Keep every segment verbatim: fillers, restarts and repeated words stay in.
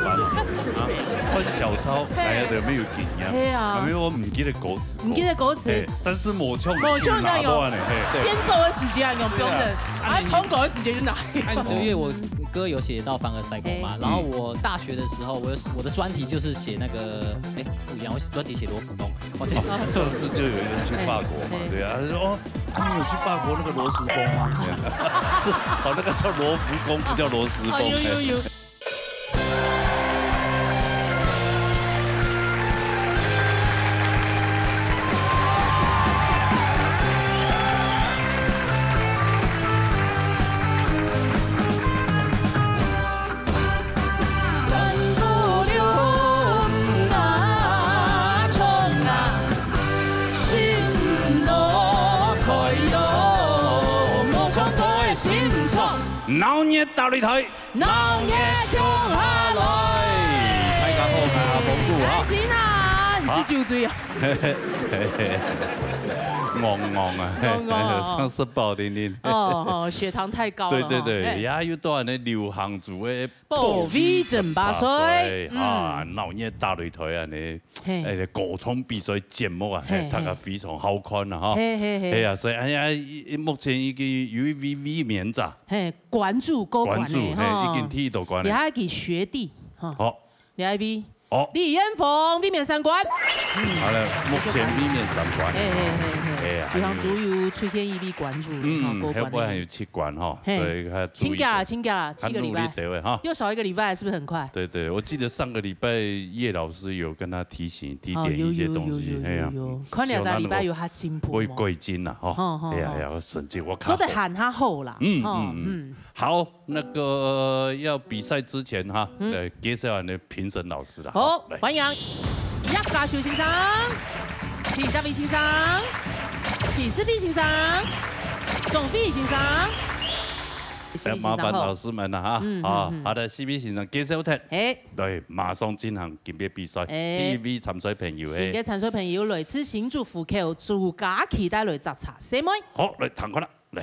班啊，啊，看小抄，嘿。大家都沒有經驗，嘿啊。啊，因為我毋記得歌詞，毋記得歌詞。嘿，但是無像無像那樣，拿不完的，嘿。間奏的時間有標準，對啊。啊，唱歌的時間就拿。啊，你就因為我歌有寫到凡爾賽宮嘛，嘿。然後我大學的時候，我有我的專題就是寫那個，哎，不一樣，我專題寫羅浮宮，抱歉。哦，上次就有一個人去法國嘛，嘿，嘿。對啊，他說哦，啊，你有去法國那個羅浮宮嗎？是，哦，那個叫羅浮宮，不叫羅浮宮。哦，有有有。鬧熱大擂台，鬧熱共下來。大家好，𠊎阿峰牯啊。開心啊，你是酒醉啊？戇戇啊，戇戇哦。上次包零零。哦，哦，血糖太高了哈。對，對，對，哎。也有到恁呢流行組的保衛戰吧，所以，保衛戰吧，所以，啊，嗯。鬧熱大擂台恁呢，嘿。哎，歌唱比賽節目啊，嘿，嘿，大家非常好看啊，哈。嘿，嘿，嘿。哎呀，所以，哎呀，目前已經有一位衛冕者。嘿，關注，高關的，關注，嘿，哈。已經剃到關了。你還有一個學弟，哈。好。你還有一位 哦。李彥峰，衛冕三關。好了，目前衛冕三關。嘿，嘿，嘿，嘿。哎呀，就像足球出現一位關注，嗯，哈，過關的。後背還有七關哈，嘿。所以他注意。請假了，請假了，七個禮拜。他努力得位哈。又少一個禮拜，是不是很快？對，對，我記得上個禮拜葉老師有跟他提醒，提點一些東西，哦，有，有，有，有，哎呀，有，有。看兩三禮拜有他進步嗎？希望他能夠會改進啦，哈。好，好，哎呀，好。哎呀，成績我看好。做得喊他好啦，嗯，哈，嗯，嗯。嗯。 好，那個要比賽之前哈，嗯。呃，介紹恁呢評審老師啦。好，好，來。歡迎葉嘉修先生、徐澤偉先生、徐世斌先生、鍾飛先生。哎，麻煩老師們了哈。嗯，啊，嗯，嗯。好的，世斌先生介紹忒。哎。對，馬上進行今晡比賽。哎。第一位參賽朋友，哎。新个參賽朋友來自新竹湖口朱家琪帶來摘茶細妹。好，來，聽看啦。 來。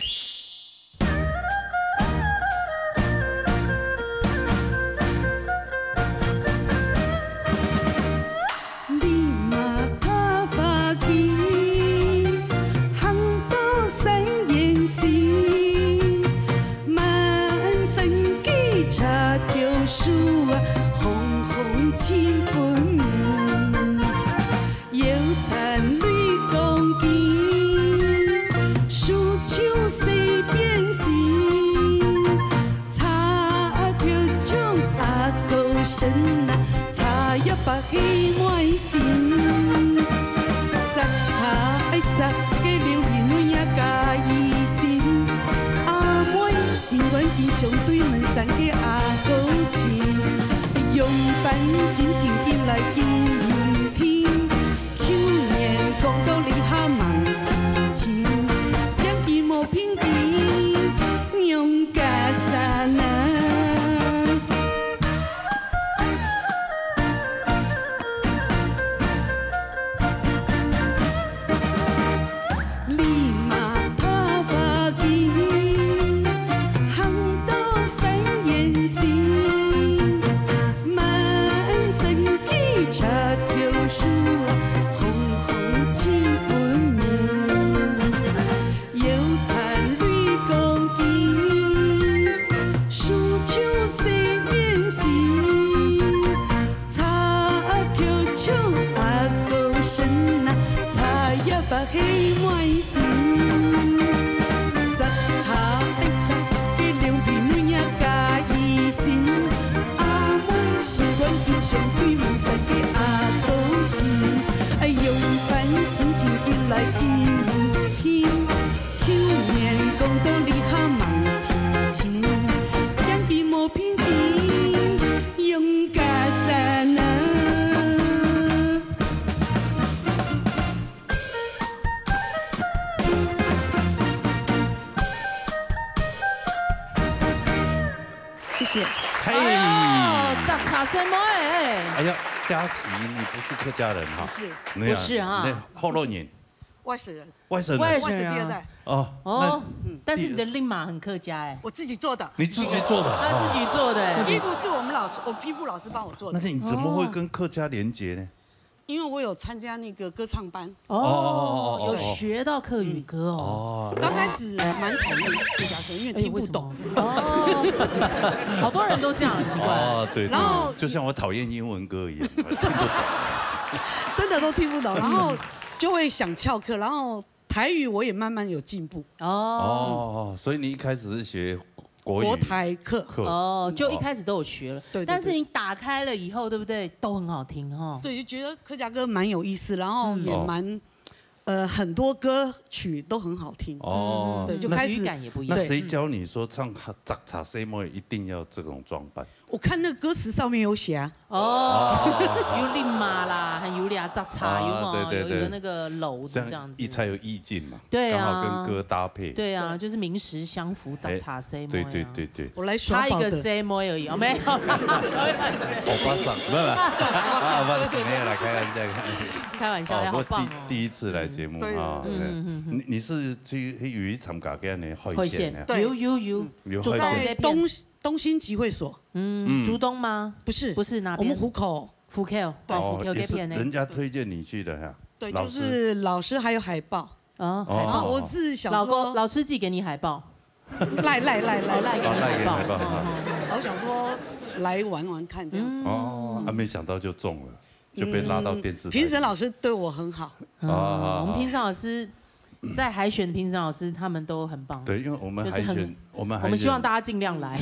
謝謝。嘿。哎喲，摘茶細妹。哎呀，嘉琪，你不是客家人哈？不是。你啊，不是哈。你福佬人。外省人，外省人。外省人啊。外省第二代。哦，哦，那，嗯。但是你的令马很客家哎。我自己做的。你自己做的？他自己做的哎。哦。衣服是我们老师，我拼布老师帮我做的。那你怎么会跟客家连结呢？因为我有参加那个歌唱班。哦，哦，哦，哦，哦。有学到客语歌哦。哦。刚开始蛮讨厌客家歌，因为听不懂。哎，为什么？哦，好多人都这样，奇怪。哦，对，然后对，就像我讨厌英文歌一样，我听不懂。真的都听不懂，然后就会想翘课，然后台语我也慢慢有进步。哦。哦，所以你一开始是学国语国台课。课。哦，就一开始都有学了。对，对，对。但是你打开了以后，对不对？都很好听哈。对，就觉得客家歌蛮有意思，然后也蛮，嗯。哦。呃，很多歌曲都很好听。哦，对，就开始，那，语感也不一样。那谁教你说唱《摘茶西妹》一定要这种装扮？我看那歌词上面有写啊。哦，哦。有令马啦，还有俩摘茶，啊，有没有？对，对，对。有一个那个篓子这样子。这样才有意境嘛。对啊。刚好跟歌搭配。对啊，就是名实相符，哎，摘茶西妹啊。对，对，对，对。我来耍宝的。差一个西妹而已，哦，没有啦，开玩笑。欧巴桑，没有啦，啊，不，没有啦，开玩笑，开玩笑。开玩笑，哦，哎，好棒哦。不过第，第一次来节目，嗯。对，啊，对。对。嗯，嗯，嗯。你，你是去，去有去参加这样的海选的？海选，对。有，有，有。嗯。有海选。在东，东兴集会所。嗯，嗯。竹东吗？不是，不是，哪边？我们湖口。湖口，对。哦，湖口这片呢。也是人家推荐你去的哈，对，老师。就是老师还有海报。哦，哦。海报。然后我是想说，老公，老师寄给你海报？赖，赖，赖，赖。哦，赖给你海报。哦，赖给你海报，哦，哦，哦。我想说来玩玩看这样子。嗯。哦，啊，没想到就中了，就被拉到电视台。嗯，评审老师对我很好。哦，哦，哦。我们评审老师，在海选评审老师，他们都很棒。对，因为我们海选，就是很，我们海选，我们希望大家尽量来。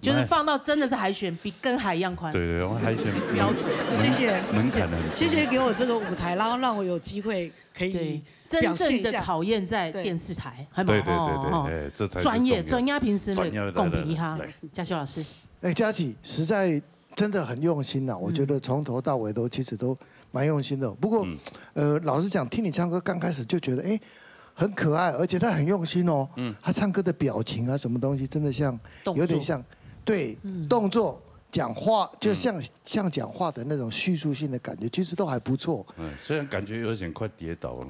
就是放到真的是海选，比跟海一样宽。对，对，我们海选标准。谢谢。门槛很低。谢谢给我这个舞台，然后让我有机会可以，对，真正的表现一下。考验在电视台，对。还蛮，对，对，对，对，哦，哎，这才是专业，重要。专业评审的，专业的，公平一下。来，来。嘉修老师。哎，佳琪，实在真的很用心啊，我觉得从头到尾都，嗯。其实都蛮用心的。不过，嗯。呃，老实讲，听你唱歌刚开始就觉得，哎，很可爱，而且他很用心哦。嗯。他唱歌的表情啊，什么东西，真的像，动作。有点像，对，嗯。动作、讲话，就像，嗯。像讲话的那种叙述性的感觉，其实都还不错。嗯，虽然感觉有点快跌倒了。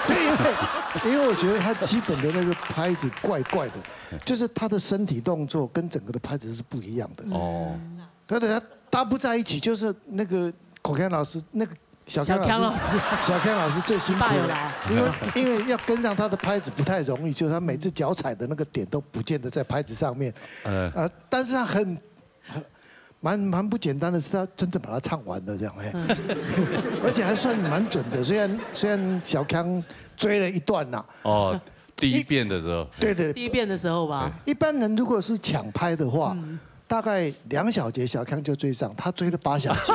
对，因为，因为我觉得他基本的那个拍子怪怪的，就是他的身体动作跟整个的拍子是不一样的。哦。他的，他搭不在一起，就是那个口腔老师，那个小康老师，小康老师。小康老师最辛苦了，爸有来。因为，因为要跟上他的拍子不太容易，就是他每次脚踩的那个点都不见得在拍子上面。呃。呃，但是他很，很，蛮，蛮不简单的是，他真的把它唱完了这样，哎。嗯。而且还算蛮准的，虽然，虽然小康追了一段呐。哦，第一遍的时候。对，对。第一遍的时候吧。对。一般人如果是抢拍的话，嗯。大概两小节小康就追上，他追了八小节，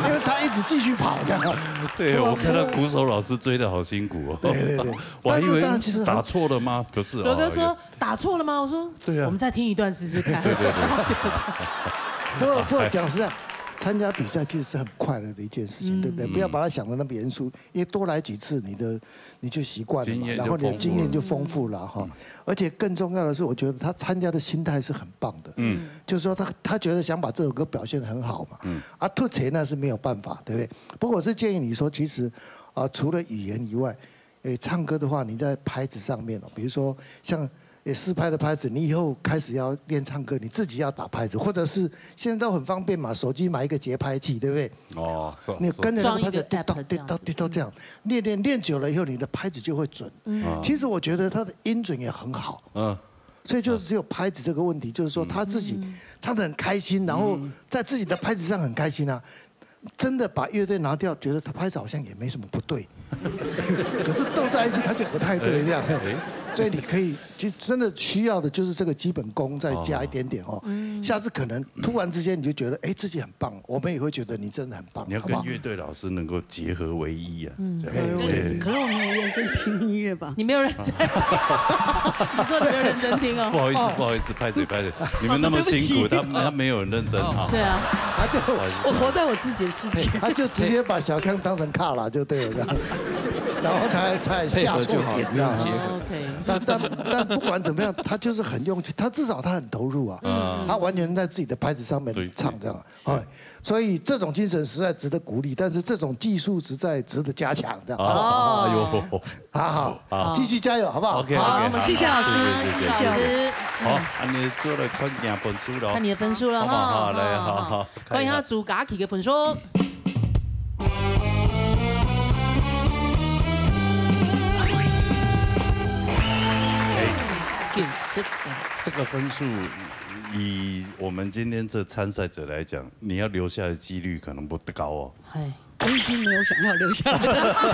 因为他一直继续跑这样。对，不过，我看到鼓手老师追得好辛苦哦。对，对，对。我还以为但是，但是其实很打错了吗？不是哦，罗哥说，有打错了吗？我说，对啊。我们再听一段试试看。对，对，对。不过，不过讲实在，参加比赛其实是很快乐的一件事情，嗯。对不对？嗯。不要把它想得那么严肃，因为多来几次，你的，你就习惯了嘛，经验就丰富了。然后你的经验就丰富了哈。嗯。而且更重要的是，我觉得他参加的心态是很棒的。嗯。就是说他，他觉得想把这首歌表现得很好嘛。嗯。啊，突锤那是没有办法，对不对？不过我是建议你说，其实，啊，除了语言以外，诶，唱歌的话，你在拍子上面哦，比如说像，诶，四拍的拍子，你以后开始要练唱歌，你自己要打拍子，或者是现在都很方便嘛，手机买一个节拍器，对不对？哦，是，你跟着那个拍子，是。滴答滴答滴答这样，练练练久了以后，你的拍子就会准。嗯。其实我觉得他的音准也很好。嗯。所以就是只有拍子这个问题，就是说他自己唱得很开心，然后在自己的拍子上很开心啊。真的把乐队拿掉，觉得他拍子好像也没什么不对，可是斗在一起他就不太对这样。哎。所以你可以，就真的需要的就是这个基本功，再加一点点哦。嗯。下次可能突然之间你就觉得，哎，自己很棒，我们也会觉得你真的很棒，你要跟好不好？乐队老师能够结合为一啊，嗯。这样。哎，对。可是我没有认真听音乐吧？你没有认真，你说你没有认真听哦。不好意思，哦。不好意思，拍谁拍谁，你们那么辛苦，哦，对不起。他们，他没有很认真哈。对啊。他就，不好意思。我活在我自己的世界。他就直接把小康当成卡拉就对了，这样。然后他还差点下错点，你知道吗？配合就好，不用接。哦，OK。但，但，但不管怎么样，他就是很用心，他至少他很投入啊，嗯。他完全在自己的拍子上面唱这样，哎，所以这种精神实在值得鼓励，但是这种技术实在值得加强，这样。哦，哎呦。好好，好。继续加油，好不好？OK，OK，好，好，谢谢老师，谢谢，谢谢老师。好，嗯。恁呢做了看你的分数咯。看你的分数了哈，好不好？好，来，好，好，好。好，看一下。看一下朱家琪的分数。 哎，九十分。这个分数，以我们今天这参赛者来讲，你要留下的几率可能不高哦。哎。我已经没有想要留下来的意思。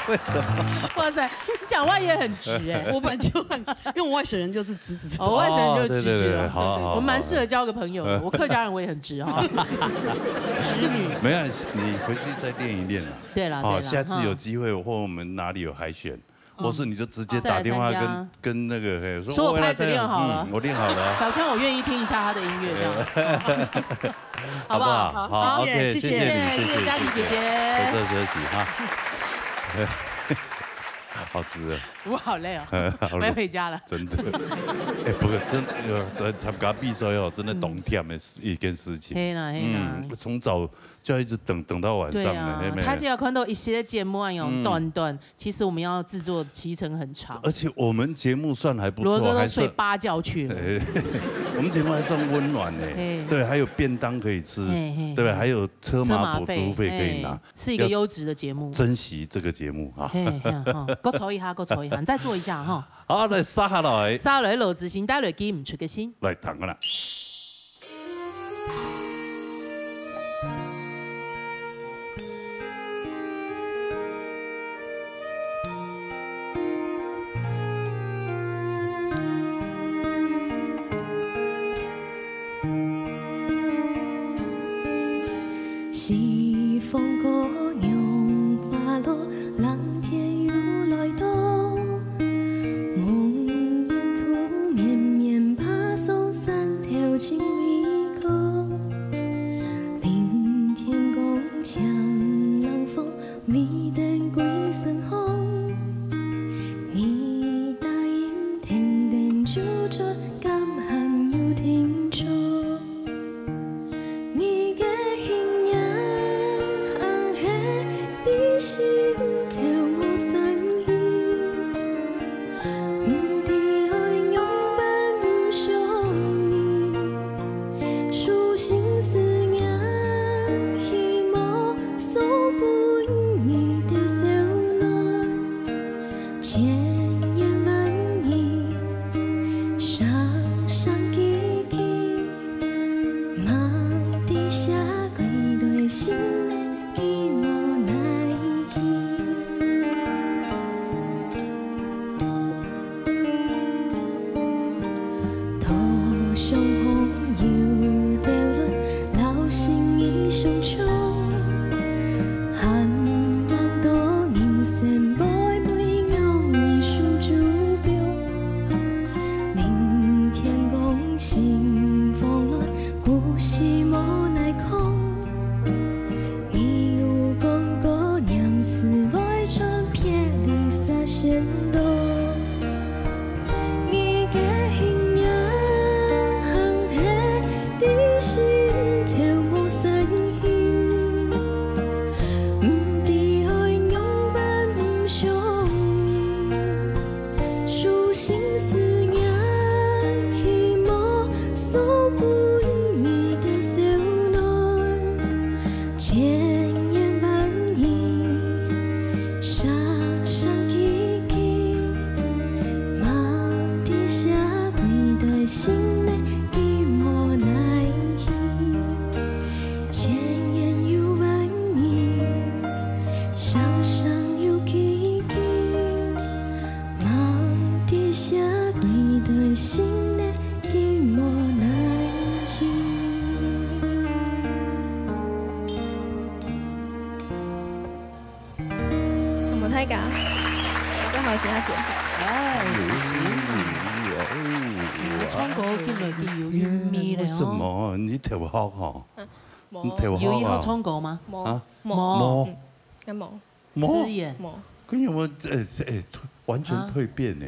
为，为什么？哇塞，你讲话也很直哎。我本来就很，因为我外省人就是直直的。哦，外省人就是直直的。哦，对，对，对，好，好，我蛮适合交个朋友的，好。我客家人我也很直哈。直女。没有，你回去再练一练啦。对啦，哦，对啦，下次有机会，哈。或我们哪里有海选， 或是你就直接打电话跟，再来参加。跟那个，嘿，说，说我拍子练好了。我来参加，嗯，我练好了啊。小天，我愿意听一下他的音乐，这样。好不好？好不好？好，好，谢谢，OK，谢谢。谢谢你，谢谢，谢谢佳琪姐姐。谢谢，谢谢，谢谢哈。好吃啊。我好累哦，好累。我要回家了。真的。哎，不过真的，呃，在参加比赛哦，真的当忝的事，一件事情。嘿啦，嘿啦。嗯，从早就要一直等，等到晚上了，对啊，嘿，没。大家看到一些节目啊，有短短，嗯。 其实我们要制作的期程很长。而且我们节目算还不错，罗哥都睡八觉去了。还算，哎，我们节目还算温暖呢。嘿。对，还有便当可以吃，嘿，嘿，对吧？嘿。还有车马补助费可以拿。车马费，嘿，是一个优质的节目。要珍惜这个节目啊。嘿，嘿，哈，各抽一下，各抽一下，你再做一下哈。好，来，接下来。接下来，罗子欣带来《寄毋出个信》。来，听看啦。 西风过杨花路，冷天又来到。梦魇土绵绵，爬上山头寻你个。林天光，江南风，未等归身hom。你答应天天就出，敢喊有定着？ 你个形影，还係在心頭無散去。毋知愛仰般想你，書信思念，希望送分你兜小暖。 千言萬語，聲聲句句，莫知寫幾多心內，寄無奈去。 頭上紅油豆綠，摎心意相衝。還吂到人生百味，仰你手足標。林天光，心慌亂，故事無奈空。 你有講過，念時會轉，別離煞先到。你个形影，還係在心頭無散去。毋知愛仰般想你， 書信思念，希望送分你兜小暖。千言萬語，聲聲句句，莫知寫幾多心內，寄無奈去。千言又萬語，聲聲又句句， 莫知寫幾多心內，寄無奈去。什麼太高？我剛好加減。哎，不行。你唱歌進來就有韻味了哦。為什麼？你頭殼吼？嗯，無。你頭殼啊？有一號唱歌嗎？無。啊？無。無。嗯，該無。無。失言。無。跟你有沒有，欸，欸，完全啊。蜕變呢。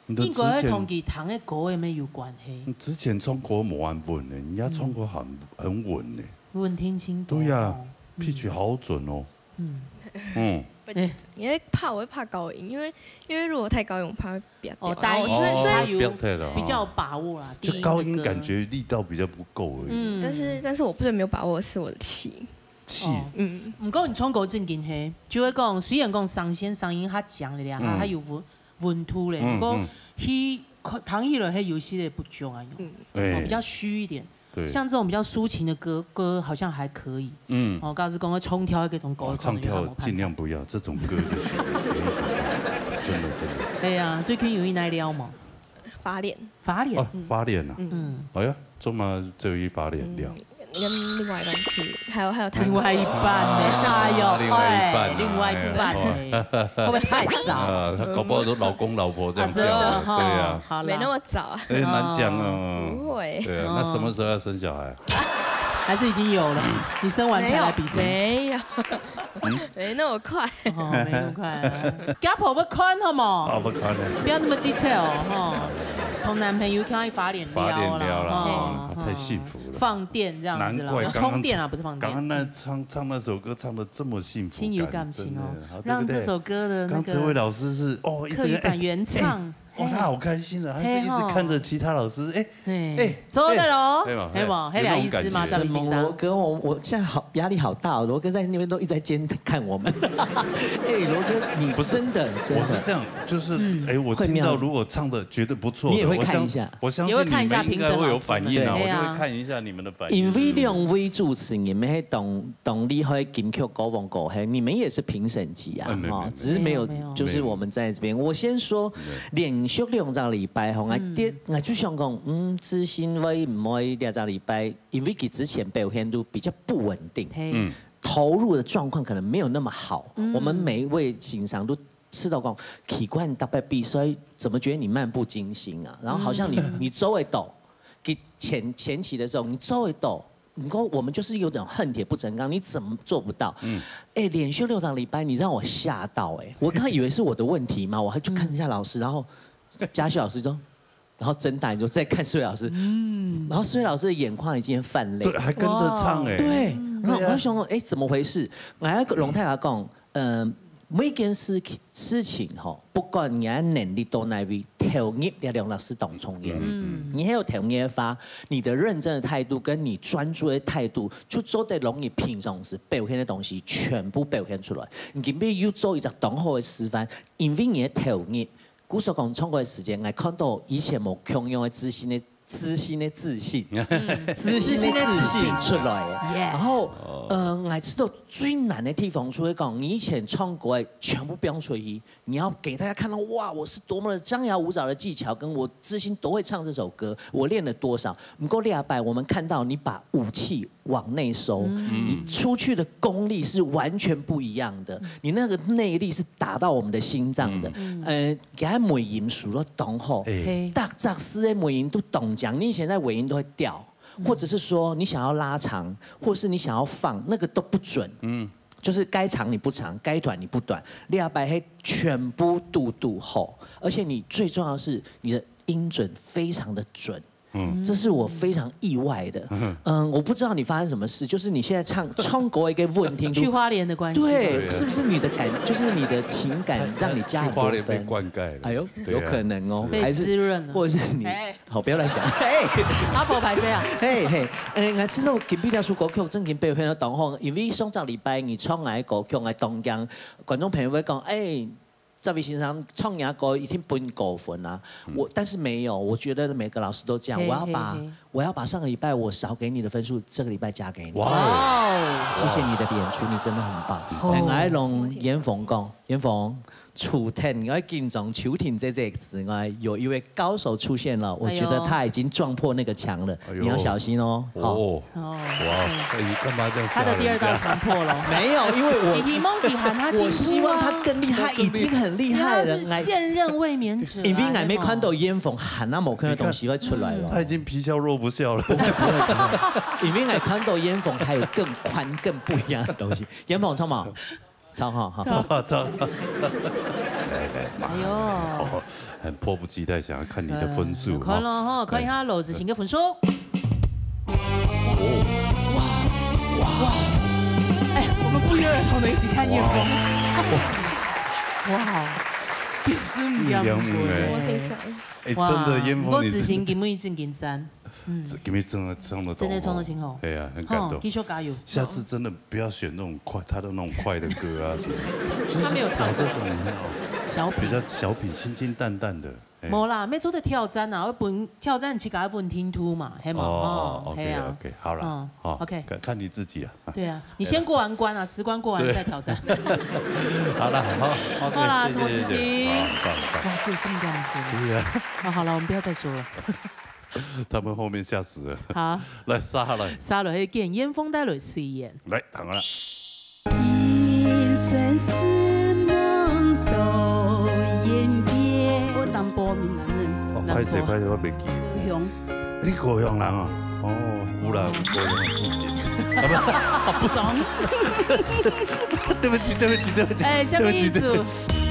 你的之前，應該係同佢聽个歌有沒有關係？你之前唱歌無恁穩呢，你而家唱歌很，很穩呢。穩定很多哦。對呀，嗯。pitch好準哦。嗯。嗯。我就，欸。因為怕，我會怕高音，因為，因為如果太高音，我怕會變掉。哦，低音，然後我就會，哦，所以他有變態了哈。比較有把握啦，就高音感覺力道比較不夠而已。低音的歌。嗯。但是，但是我不是沒有把握，是我的氣。氣。哦。嗯。毋過你唱歌正經係，就係講，雖然講聲線聲音較強一點，嗯。佢有溫，溫度咧，嗯，毋過嗯。佢聽起來係有些个不足啊，嗯。欸。哦，比較虛一點。對。像這種比較抒情的歌，歌好像還可以。嗯。哦，假使講要唱跳那種歌，哇，可能就還無辦法。唱跳盡量不要，這種歌就行了，不用唱跳，真的，真的。對啊，最近有一來了嘛？花蓮。花蓮。哦，嗯。花蓮啊。嗯。哎呀，做麼个只有一花蓮了？嗯，跟另外一半去，還有，還有他。另外一半呢，哎呦，啊，另外一半啊，哎，另外一半呢，哎呀，會不會太早？啊，他搞不好都老公老婆這樣叫了，啊，真的哈，對啊。好啦。沒那麼早啊。哎，難講哦。哦。不會。對啊，那什麼時候要生小孩？還是已經有了？你生完才來比賽？沒有，沒有。嗯？沒那麼快。哦，沒那麼快啊。家婆不看好嗎？啊，不看了。不要那麼detail哈。同男朋友看到一花蓮了啦，花蓮了啦，哈，啊，太幸福了。放電這樣子啦，難怪剛剛，要充電啊，不是放電。剛剛那唱，唱那首歌唱得這麼幸福感，親有感情哦，真的，好，對不對？讓這首歌的那個剛哲維老師是，哦，一直，客語版原唱。哎，哎， 哇，他好開心啊，他是一直看著其他老師，嘿吼。哎，嘿，哎，做得咯，哎，對嘛，嘿無？嘿，有那種感覺。彼个意思嘛，張雨欣。什麼羅哥，我，我現在好，壓力好大哦，羅哥在那邊都一直在監看我們。哎，羅哥，你不是，真的，真的。我是這樣，就是，嗯。哎，我聽到如果唱得覺得不錯的，你也會看一下。我相，我相信你們應該會有反應啊，你也會看一下評審老師的。對啊。我就會看一下你們的反應。因為兩位主持人，你們係當，當厲害金曲歌王歌后，你們也是評審級啊，哎，沒有，哈，沒有。只是沒有，沒有，沒有。就是我們在這邊，我先說， 連續兩隻禮拜吼，𠊎跌，嗯。𠊎就想講，嗯，志信會毋會這隻禮拜，因為佢之前表現都比較不穩定，嘿。嗯。投入的狀況可能沒有那麼好。嗯。我們每一位欣賞都知道講，奇怪，你逐擺比賽怎麼覺得你漫不經心啊？然後好像你，嗯。你做會到，佢前，前期的時候你做會到， 毋過我們就是有點恨鐵不成鋼，你怎麼做不到？嗯。哎，連續六場禮拜，你讓我嚇到哎！我剛以為是我的問題嘛，我還去看一下老師，然後嘉許老師說，然後睜大眼就在看思維老師，嗯。然後思維老師的眼眶已經泛淚。對，還跟著唱哎。哇。對，然後我就想說，哎，怎麼回事？我還跟龍太太講， 呃，每件事情，事情吼，不管你个能力到哪位，投入這兩粒字當重要。嗯。你還有投入的話，你的認真的態度跟你專注的態度，就做得容易平常時表現的東西全部表現出來。你今日又做一隻當好的示範，因為你的投入， 故所講唱歌个時間，𠊎看到以前無共樣个自信个，自信个自信，嗯。自信个自信出來个。Yeah。然後，呃，𠊎知道最難的地方，除了講你以前唱歌个全部表現出去，你要給大家看到，哇，我是多麼的張牙舞爪的技巧，跟我自信多會唱這首歌，我練了多少。不過這擺我們看到你把武器 往內收，嗯。你出去的功力是完全不一樣的，嗯。你那個內力是打到我們的心臟的。嗯。呃，佢个尾音收到當好，哎。嘿。逐隻字个尾音都當靚，你以前在尾音都會掉，嗯。或者是說你想要拉長，或是你想要放，那個都不準。嗯。就是該長你不長，該短你不短，這擺係全部堵堵好，而且你最重要的是你的音準非常的準。 嗯。這是我非常意外的。嗯。嗯，我不知道你發生什麼事，就是你現在唱，唱歌一個問題，去花蓮的關係。對，對。是不是你的感，就是你的情感讓你加很多分？去花蓮被灌溉了。哎呦，對啊。有可能哦，是。還是，被滋潤了。或者是你，哎。好，不要亂講。嘿。阿婆歹勢啊。嘿，嘿，哎，𠊎知道今晡日這首歌曲正經表現到當好，因為上隻禮拜你唱𠊎个歌曲，𠊎當驚觀眾朋友會講，哎， 這位先生唱若歌一定分高分啊。嗯。我，但是沒有，我覺得每個老師都這樣，嘿，我要把，嘿，嘿。我要把上個禮拜我少給你的分數，這個禮拜加給你。哇哦。謝謝你的演出，你真的很棒。哦。哎，𠊎愛同嚴峰講，嚴峰，除忒你愛緊張秋婷姐姐之外，有一位高手出現了，我覺得他已經撞破那個牆了，哎呦。你要小心哦。好。哦。 哦，哇，哎，你幹嘛這樣嚇人家？他的第二道牆破了。沒有，因為我，你希望比喊他進步啊。我希望他更厲害，已經很厲害了，你要是現任衛冕者啊，因為𠊎還沒看到嚴峰還有麼个東西會出來了。你看，他已經皮笑肉不笑了。不會，不會，不會。因為𠊎看到嚴峰還有更寬、更不一樣的東西。嚴峰，唱嘛？唱哈，哈。走，走。来，来，马上。哎呦。哦，很迫不及待想要看你的分数，呃，看了哈，哈。看一下罗子晴的分数。哦。哇，哇。哎，我们不约而同地一起看烟火。哇。哇，也是不一样的。不一样的。我先生。哎，哇，真的，烟火你不过子晴今晡日真紧张。 嗯。这，今晡日真的唱得到哦。真的唱得真好。哎呀，很感动。吼，继续加油。下次真的不要选那种快，他的那种快的歌啊什么，他没有唱过。就是找这种，你看哦，小品。比较小品，清清淡淡的，哎。无啦，要做得挑战啊，要分，挑战自家要分听度嘛，系嘛？哦，哦，哦，系啊。OK，OK，好啦，嗯，哦，OK。看，看你自己啊。对啊，你先过完关啊，十关过完再挑战。对。好啦，好，OK，好啦，谢谢，谢谢。什么子晴？好，很棒，很棒。哇，这个是这样子。对呀。啊，好了，我们不要再说了。 他们后面吓死了。好。来，杀下来。杀落去，见煙火帶來隨緣。来，等下。人生似梦到烟边。我淡薄閩南人。哦，歹勢，歹勢，我袂記。高雄。你高雄人啊？哦，有啦，有高雄的季节。啊，不，爽。对不起，对不起，对不起，哎，什么意思？对不起，对不起。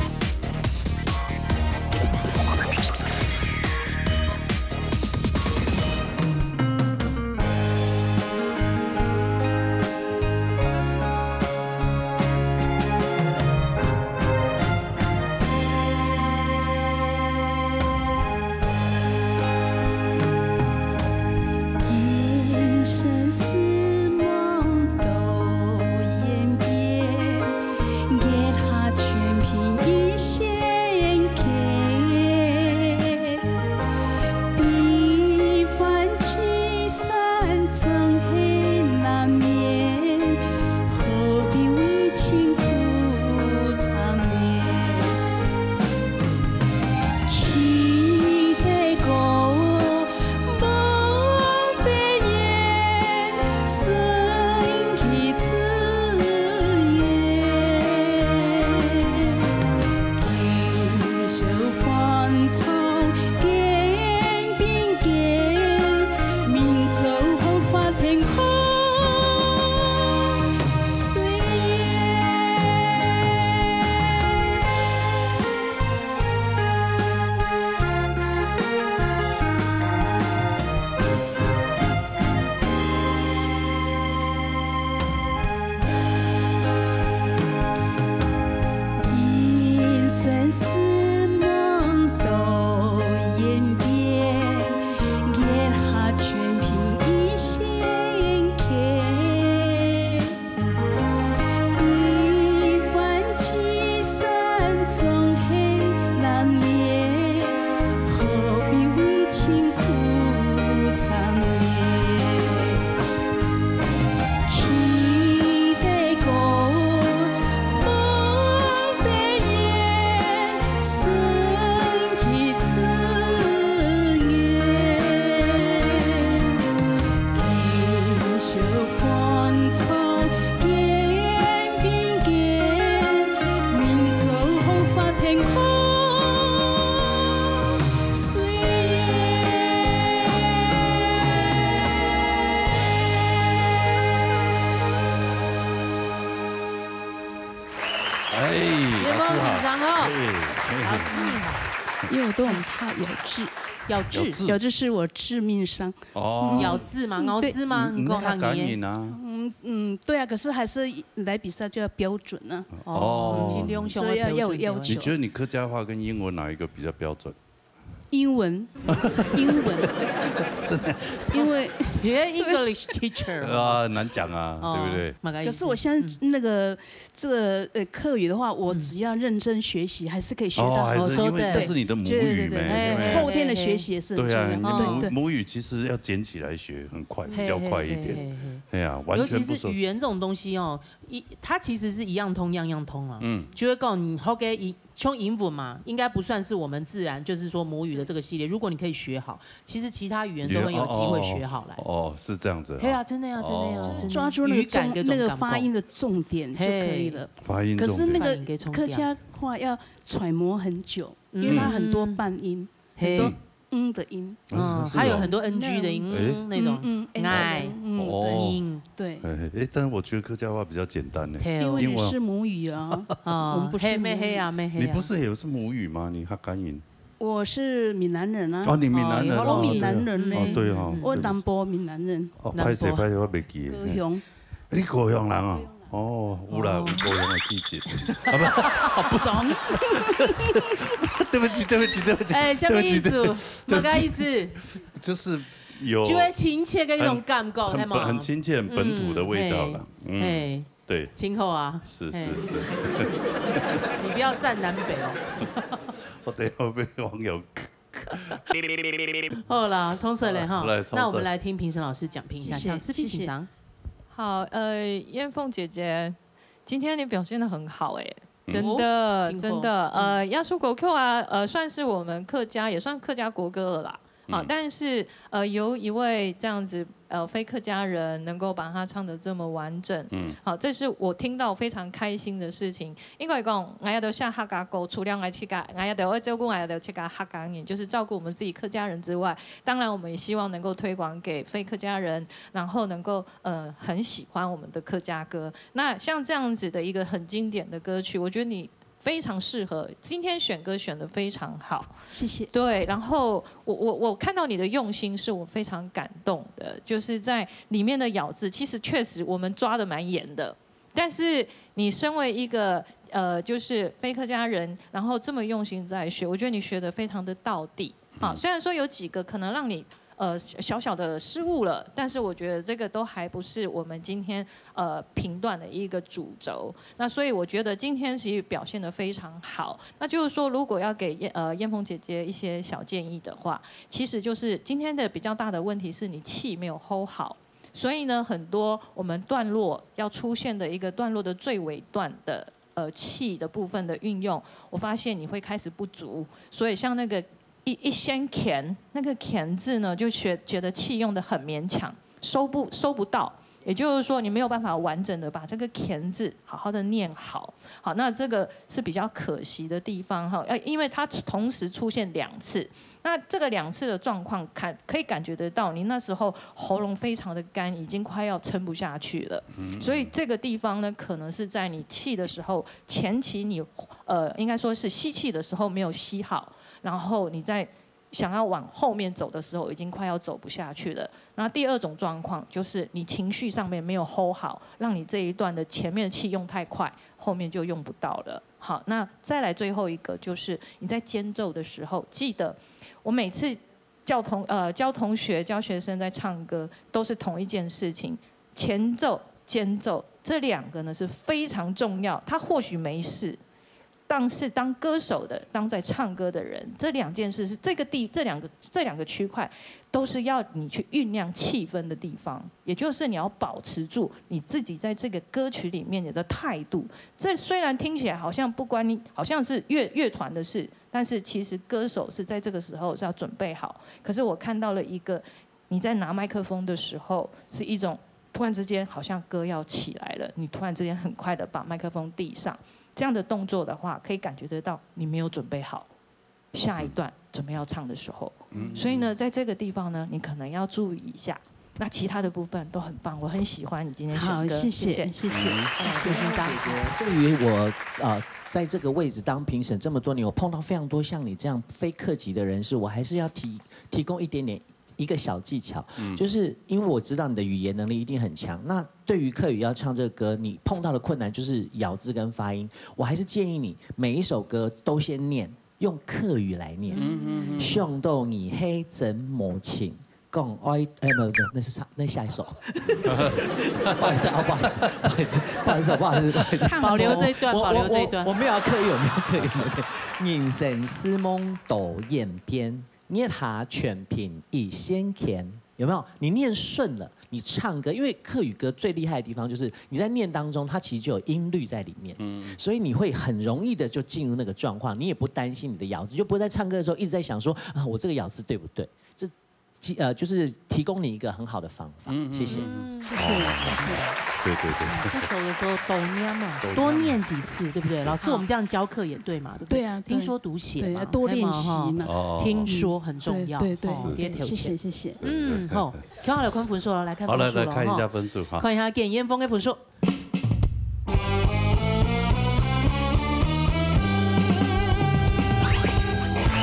哎，老师好。有没有紧张哦？哎，哎。老师你好。因为我都很怕咬字。咬字？咬字。咬字是我致命伤。哦。咬字嘛，嗯，对。咬字嘛，嗯，你讲客语。那要赶紧啊。嗯，嗯，对啊，可是还是来比赛就要标准啊。哦，哦。尽量想要标准一点。所以要，要有要求。你觉得你客家话跟英文哪一个比较标准？ 英文，英文，真的。因为，you're English teacher。啊，难讲啊，哦，对不对？可是我现在那个，这个，呃，客语的话，我只要认真学习，还是可以学到。哦，还是因为这是你的母语嘛，对，对，对，对，对。后天的学习也是很重要。对啊，你的母，对，对。母语其实要捡起来学，很快，比较快一点。嘿，嘿，嘿，嘿，嘿。哎呀，完全不说。尤其是语言这种东西哦，一，它其实是一样通，样样通啊。嗯。就会告诉你，好，OK，一 像英文嘛，应该不算是我们自然，就是说母语的这个系列。如果你可以学好，其实其他语言都很有机会学好来。哦，哦，哦，是这样子啊。对啊，真的呀，真的呀，哦。真的。抓住那个重，语感跟那个发音的重点就可以了。嘿。发音重点。可是那个客家话要揣摩很久，嗯。因为它很多半音，嗯。很多嘿。嗯的音。嗯，是哦。还有很多 N G 的音，哎。嗯，那种，嗯，嗯，哎，嗯，对。哦。音。对。哎，哎，但是我觉得客家话比较简单呢。对。因为你是母语啊，哦，我们不是母语。嘿，咩嘿啊，咩嘿啊。你不是也是母语吗？你客家人？我是闽南人啊。哦，你闽南人哦，哦，我闽南人呢。对哦。哦，对哦。我南部闽南人。哦，南部。歹势，歹势，我袂记。高雄。你高雄人哦？哦，有啦，哦。有高雄的季节。啊，不，爽。对不起，对不起，对不起，哎，什么意思？对不起，对不起。什么意思？就是有就会亲切的一种感觉，很，对吗？很，很亲切、很本土的味道啦。嗯，嗯，嘿，嗯，嘿。对。亲口啊。是，嘿。是，是。你不要站南北哦。我等一下会被网友好啦，冲水了哈。好，来，冲水。那我们来听评审老师讲评一下，谢谢，抢四 P 谢谢。请上。好，呃，燕凤姐姐，今天你表现得很好哎，嗯。真的，哦，辛苦。真的，呃，嗯。《夜宿故鄉》啊，呃，算是我们客家，也算客家国歌了啦。啊，嗯。但是，呃，由一位这样子，呃，非客家人能够把它唱得这么完整，嗯。好，这是我听到非常开心的事情。 应该讲，𠊎也都写客家歌，除了𠊎自家，𠊎也都会照顾𠊎也都自家客家人，就是照顾我们自己客家人之外，当然我们也希望能够推广给非客家人，然后能够，呃，很喜欢我们的客家歌。那像这样子的一个很经典的歌曲，我觉得你非常适合，今天选歌选得非常好。谢谢。对，然后我，我，我看到你的用心是我非常感动的，就是在里面的咬字，其实确实我们抓得蛮严的， 但是你身为一个，呃，就是非客家人，然后这么用心在学，我觉得你学得非常的到地。好，嗯。虽然说有几个可能让你，呃，小小的失误了，但是我觉得这个都还不是我们今天，呃，评断的一个主轴。那所以我觉得今天其实表现得非常好。那就是说，如果要给燕，呃，燕凤姐姐一些小建议的话，其实就是今天的比较大的问题是你气没有hold好。 所以呢，很多我们段落要出现的一个段落的最尾段的，呃，气的部分的运用，我发现你会开始不足。所以像那个一，一掀钳，那个钳字呢，就觉，觉得气用得很勉强，收不，收不到。也就是说，你没有办法完整地把这个钳字好好地念好。好，那这个是比较可惜的地方哈，呃，因为它同时出现两次， 那这个两次的状况，感，可以感觉得到，你那时候喉咙非常的干，已经快要撑不下去了。嗯。所以这个地方呢，可能是在你气的时候，前期你，呃，应该说是吸气的时候没有吸好，然后你在想要往后面走的时候，已经快要走不下去了。那第二种状况就是你情绪上面没有hold好，让你这一段的前面的气用太快，后面就用不到了。 好，那再来最后一个，就是你在间奏的时候，记得我每次教同，呃，教同学、教学生在唱歌，都是同一件事情，前奏、间奏这两个呢是非常重要。它或许没事，但是当歌手的、当在唱歌的人，这两件事是这个地，这两个，这两个区块都是要你去酝酿气氛的地方，也就是你要保持住你自己在这个歌曲里面你的态度。这虽然听起来好像不关你，好像是乐，乐团的事，但是其实歌手是在这个时候是要准备好。可是我看到了一个，你在拿麦克风的时候，是一种突然之间好像歌要起来了，你突然之间很快的把麦克风递上，这样的动作的话，可以感觉得到你没有准备好下一段准备要唱的时候。嗯。所以呢，在这个地方呢，你可能要注意一下。那其他的部分都很棒，我很喜欢你今天选歌，好，谢谢，谢谢。谢谢，嗯，谢谢。谢谢。对于我，呃，在这个位置当评审这么多年，我碰到非常多像你这样非客籍的人士，我还是要提，提供一点点，一个小技巧，嗯。就是因为我知道你的语言能力一定很强，那对于客语要唱这个歌，你碰到的困难就是咬字跟发音，我还是建议你每一首歌都先念，用客语来念。嗯，嗯，嗯。想到你係真無情，讲爱，哎，没有，没有，那是唱，那下一首。不好意思啊，不好意思，不好意思，不好意思，不好意思，不好意思。保留这一段，我，我，保留这一段。我，我没有要刻意，我没有刻意，我没有刻意。人生似梦到天边，日下全凭一线牵。有没有？你念顺了，你唱歌，因为客语歌最厉害的地方就是你在念当中，它其实就有音律在里面，嗯。所以你会很容易的就进入那个状况，你也不担心你的咬字，就不会在唱歌的时候一直在想说啊，我这个咬字对不对？这其，呃，就是提供你一个很好的方法。嗯，嗯，谢谢。嗯，谢谢，谢谢。对对对。不熟的时候多念嘛，多念几次，对不对？老师，我们这样教课也对嘛，对不对？对啊，对。听说读写嘛，对，要多练习嘛。哦。听说很重要，对对对，哦，对，谢谢谢谢。嗯，好，听好了，看分数了，来看分数了，好，来来看一下分数哈。看一下简燕峰的分数。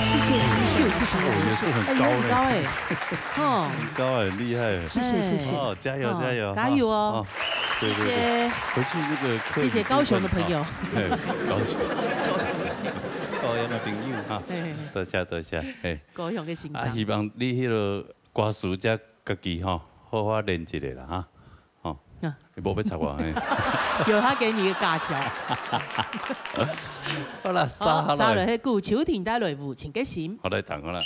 谢谢，谢谢，谢谢，谢谢。很高哎，很高哎，哦，很高哎，厉害。谢谢，谢谢。哦，加油，加油，加油哦。对对对，回去那个课，谢谢高雄的朋友，高雄，高雄的朋友哈，多谢多谢，哎，高雄的先生，啊，希望你迄个歌词才家己吼，好好练一下啦哈。 哦，啊。你无要插我嘿。有他给你一个尬笑。好啦，好，杀下来。杀落去，秋婷带来无情的心。好，来听好啦。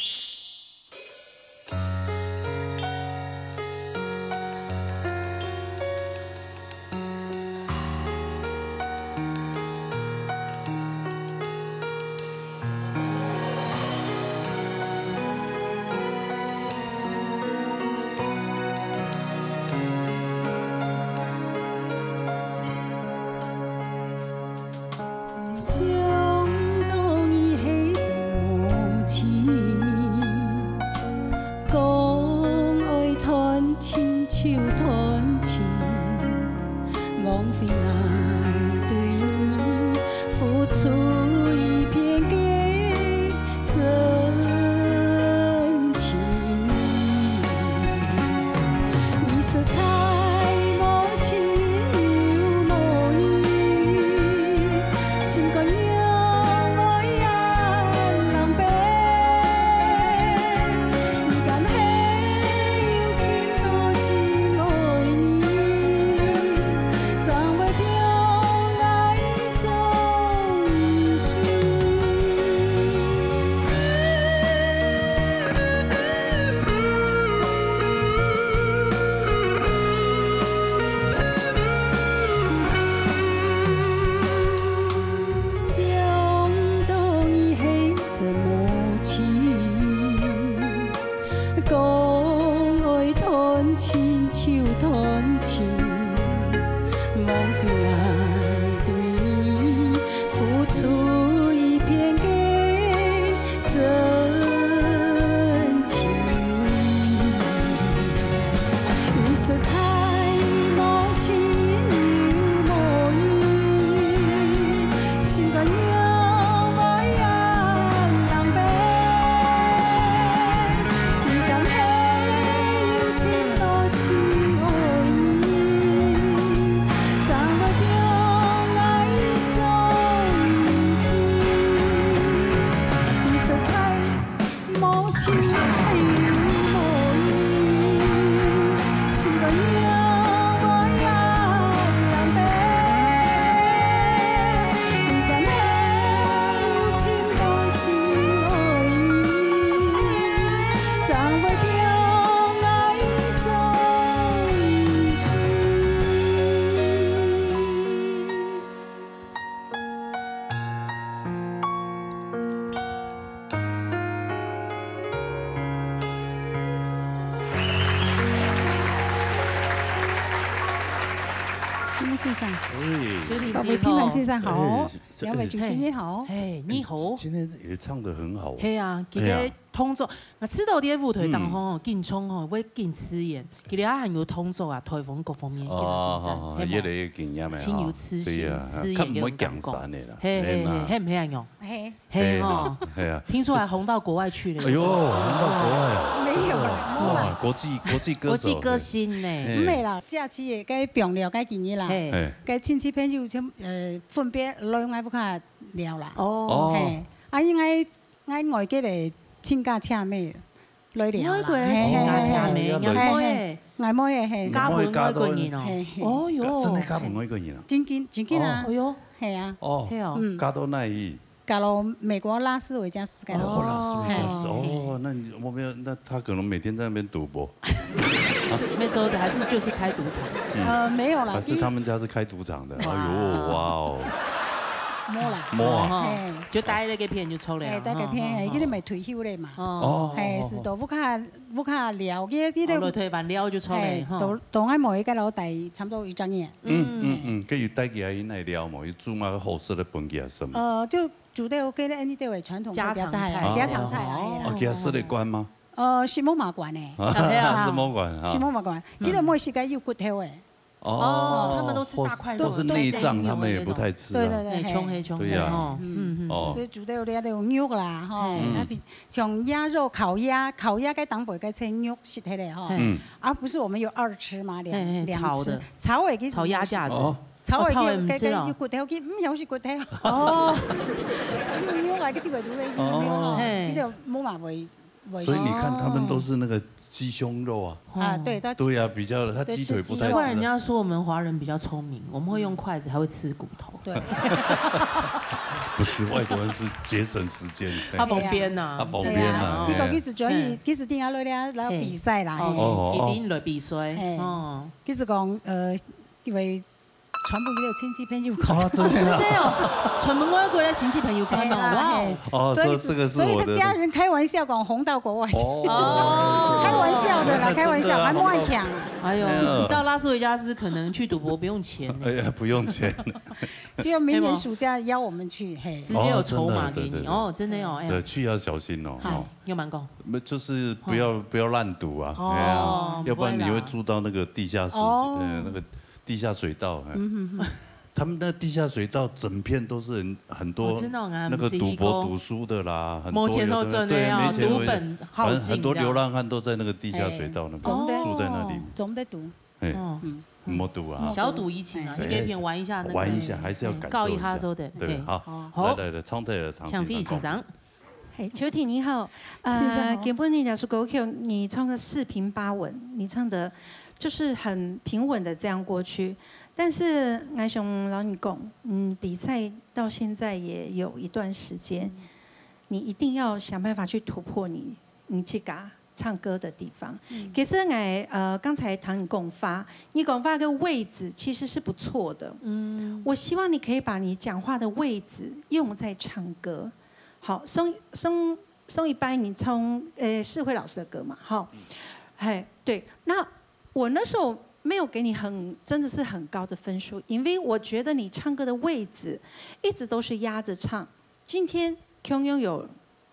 想到你係隻母親，講愛斷情就斷情，枉費𠊎對你付出一片个 真情。你實在無情又無義，心肝讓𠊎也狼狽。你敢係有情多心愛你，怎會放𠊎 想到你係隻母親， 講愛斷情就斷情，枉費𠊎對你付出一片个真情。你實在無情又無義，心肝讓𠊎也狼狽。 你敢係有情多心愛你，怎會放𠊎一個人去？你實在無情又無義，心肝讓𠊎也狼狽。你敢係有情多心愛你， 怎會放𠊎一個人去？先生，先生，哎。各位評判先生好，哎，这，两位主持人好。哎，你好。今天也唱得很好。嘿啊，今天 動作，啊，知道在舞台當中吼，緊張吼，會緊刺眼。佢兜還有動作啊，台風各方面，緊張，哦，越來越緊張了，盡有刺激，對啊，刺激个感覺。較毋會驚山个啦，嘿嘿嘿，嘿吂？嘿啊，係吼，係啊。聽說還紅到國外去了。哎喲，紅到國外啊！沒有啦，哇，國際，國際歌手，國際歌星呢？毋係啦，假期个該朋友該幾日啦，嘿，該親戚朋友全，呃，分別來𠊎屋下尞啦。哦，嘿，啊，因為 𠊎外國个親家姐妹來尞啦。外國个親家姐妹，嘿，嘿，嘿，嘿。𠊎妹仔，𠊎妹仔，嘿。嫁分外國人哦。嘿，嘿。哦喲。真的嫁分外國人啊？真緊，真緊啊。哦喲。嘿啊。哦，係哦。嗯。嫁到哪裡？嫁到美國拉斯維加斯該。哦，拉斯維加斯。嘿，嘿。哦，那你，我沒有，那他可能每天在那邊賭博。沒有，還是就是開賭場。嗯。呃，沒有啦，還是他們家是開賭場的？第一，哎喲，哇哦。無啦。無啊。哦，嘿。就戴了个片就出來了，哎，戴个片，吼，嘿，吼。佢等毋係退休了嘛。哦。哦，嘿，哦，係到屋下，屋下尞，佢，佢等，哦，落退休尞就出來，嘿，吼。到，到𠊎妹个老弟差不多有一隻月。嗯，嗯，嗯，嗯，佢有帶佢阿姨來尞無？有煮麼个好食个分佢阿嬸？呃，就煮到屋下个，恁呢就係傳統个家常菜啊，家常菜。家常菜啊，哦。係啦。哦，佢阿叔會慣嗎？呃，係無麼个慣呢。啊，係啊。係無慣啊。係無麼个慣。嗯。佢等無食个有骨頭个。 哦，哦，他們都吃大塊肉，或是，或是內臟，對，對，他們也不太吃啊。對，對，對，對。嘿，衝，嘿，衝，對呀。嘿，吼，嗯，嗯。哦。所以煮到這都有肉啦，吼，嗯。那比，像鴨肉、烤鴨，烤鴨該當背該切肉食起來，吼。嗯。而不是我們有二吃嘛，兩，嘿，嘿，兩吃。炒的。炒的其實炒鴨架子。哦。炒的哦，炒的毋食哦。該，該有骨頭，佢毋曉食骨頭。哦。有肉啊，該地方就會有肉哦。哦。嘿。佢就無嘛會 所以你看，他們都是那個雞胸肉啊。啊，對，他，對啊，比較，他雞腿不太吃啊。對，吃雞肉。難怪人家說我們華人比較聰明，我們會用筷子，還會吃骨頭。對。不是，外國人是節省時間。他方便吶。他方便吶，對啊，對啊。你講，其實主要是，嘿。其實定要來，來比賽啦，哦，嘿。哦，哦。一定來比賽，嘿。哦。其實講，呃，因為 全部都有親戚朋友看。哦，真的啊。真的哦，全部外國的親戚朋友看哦，哎呀，哇哦。嘿。哦，所以是，說這個是我的，所以他家人開玩笑講紅到國外去。哦。開玩笑的啦，開玩笑，還沒看啊。哎呦，哎呀。你到拉斯維加斯可能去賭博不用錢呢。哎呀，不用錢。因為明年暑假邀我們去，嘿。直接有籌碼給你。哦，真的哦，對，對，對。哦，真的哦，哎呀。對，去要小心哦，哎，哦。有蠻高。那就是不要，不要亂賭啊，哦。哎呀，要不然你會住到那個地下室，哦。呃，那個 地下水道，哎。嗯哼哼。他們那地下水道整片都是很，很多哦，真的哦，那個賭博賭輸的啦，很多有的，沒錢好賺的哦，對，沒錢好賺。賭本好進，反正很多流浪漢都在那個地下水道那邊，哎，真的。住在那裡。哦。總得賭。哎，哦。嗯。莫賭啊。小賭怡情啊，哎。一个片玩一下那個，玩一下，還是要感受一下。嗯，告一下之後的，對，哎。好，好。來，來，來，唱隊的唐先生。 嘿，秋婷你好，呃，先生好。今晡日這首歌曲你唱得四平八穩，你唱得就是很平穩的這樣過去。但是，𠊎想摎你講，嗯，比賽到現在也有一段時間，你一定要想辦法去突破你，你自家唱歌的地方。嗯。其實𠊎，呃，剛才聽你講話，你講話的位置其實是不錯的。嗯。我希望你可以把你講話的位置用在唱歌。 好，上，上，上一擺你唱，呃，世輝老師的歌嘛，哈。嗯。嘿，對，那我那時候沒有給你很，真的是很高的分數，因為我覺得你唱歌的位置一直都是壓著唱，今天空空有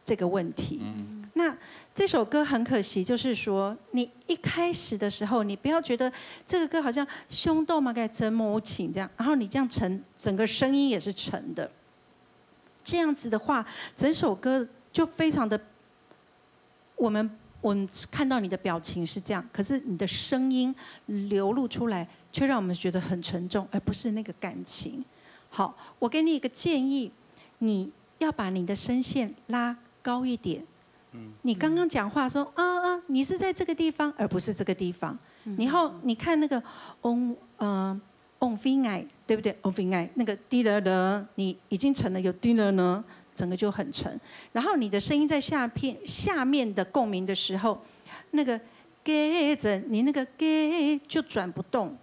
這個問題。嗯。那這首歌很可惜，就是說你一開始的時候，你不要覺得這個歌好像凶到嘛該真無情這樣，然後你這樣沉，整個聲音也是沉的。 這樣子的話，整首歌就非常的，我們，我們看到你的表情是這樣，可是你的聲音流露出來，卻讓我們覺得很沉重，而不是那個感情。好，我給你一個建議，你要把你的聲線拉高一點。嗯。你剛剛講話說，啊，啊，你是在這個地方，而不是這個地方。嗯。然後你看那個，嗯，呃， 往回𠊎，對不對？往回𠊎，那個滴答答，你已經沉了，有滴答呢，整個就很沉。然後你的聲音在下片，下面的共鳴的時候，那個該字，你那個該就轉不動，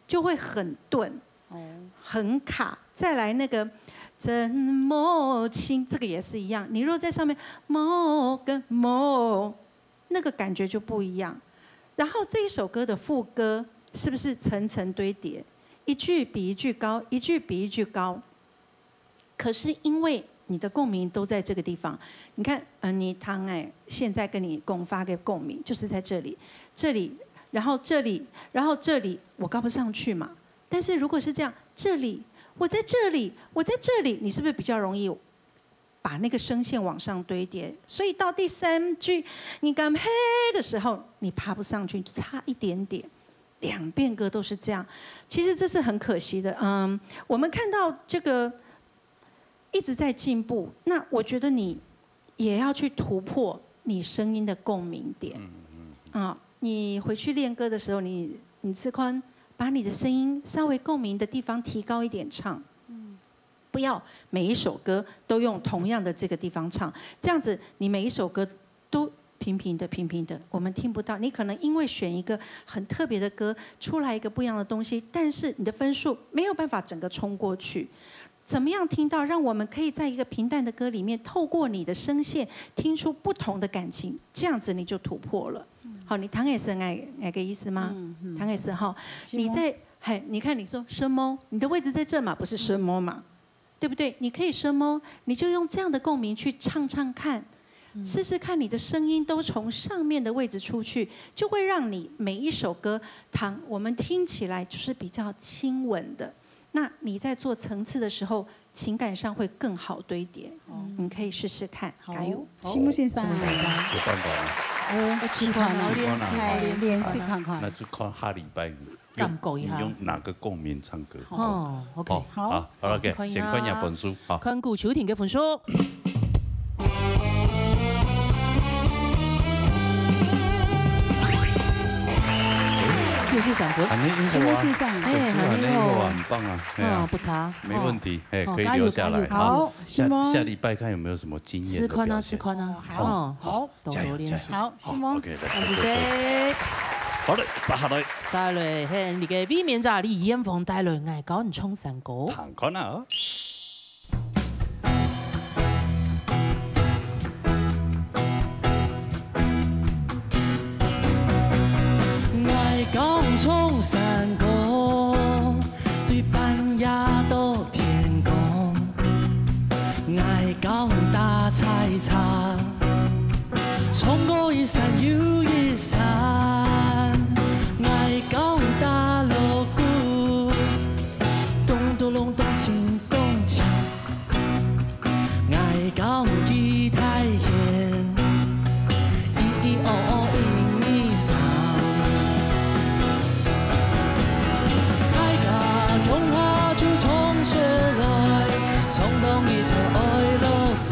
就會很鈍，哦。很卡。再來那個真無情，這個也是一樣。你若在上面，無个無， 那個感覺就不一樣。然後這一首歌的副歌是不是層層堆疊，一句比一句高，一句比一句高？可是因為你的共鳴都在這個地方，你看，呃，你聽欸，現在跟你講話的共鳴就是在這裡，這裡，然後這裡，然後這裡，我高不上去嘛。但是如果是這樣，這裡，我在這裡，我在這裡，你是不是比較容易 把那個聲線往上堆疊。所以到第三句，你敢嘿的時候，你爬不上去，差一點點。兩遍歌都是這樣，其實這是很可惜的。嗯，我們看到這個一直在進步，那我覺得你也要去突破你聲音的共鳴點。嗯，嗯，嗯。啊，你回去練歌的時候，你，你試看，把你的聲音稍微共鳴的地方提高一點唱。嗯。 不要每一首歌都用同樣的這個地方唱，這樣子你每一首歌都平平的、平平的，我們聽不到。你可能因為選一個很特別的歌，出來一個不一樣的東西，但是你的分數沒有辦法整個衝過去。怎么样听到，让我们可以在一个平淡的歌里面，透过你的声线听出不同的感情，这样子你就突破了。好，你听得出我，我个意思吗？听得出哈。你在，嘿，你看你说什么？你的位置在这嘛，不是什么嘛，对不对？你可以什么，你就用这样的共鸣去唱唱看，试试看你的声音都从上面的位置出去，就会让你每一首歌，当我们听起来就是比较亲吻的。那你在做层次的时候，情感上会更好堆叠。你可以试试看，加油。新木先生，有办法吗？哦，試看啊，練習哎，練習看看那。就看下禮拜你用感覺一下你用哪個共鳴唱歌。哦，OK，好好，好，OK，可以啊先看一下分數，好。看顧秋婷个分數。又是三分。很厲害啊，新木先生，哎，很厲害很厲害哦啊，很棒啊，哎哦，呀，不差，沒問題，哎，哦可以留下來。加油加油好，好，新木下下禮拜看有沒有什麼驚豔的表現。試看啊，試看啊，好哦，好多多練習。加油加油好，新木。感謝。好嘞，接下來，下來，嘿，你个衛冕者李艷芳帶來《愛教你唱山歌》。聽看啊。 愛教唱山歌，對半夜到天光。愛教打採茶，唱過一山又一山。愛教打鑼鼓，咚咚隆咚鏘咚鏘。 愛教吉他弦，一一哦哦一二三。大家共下就唱出來，唱到日頭愛落山。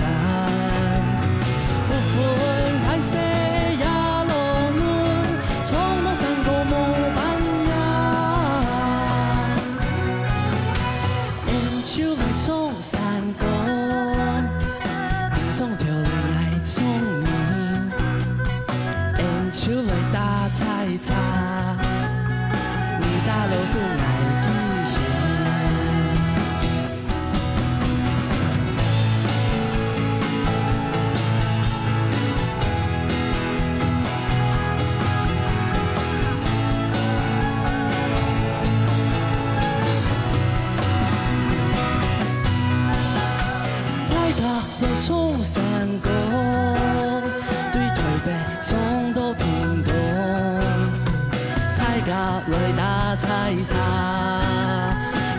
不分大細也落門，唱到山歌無半夜。 俺就來唱山歌，你唱跳來愛唱你，俺就來打採茶，你打鑼鼓愛吉弦。 大家來唱山歌，對臺北唱到屏東。大家來打採茶，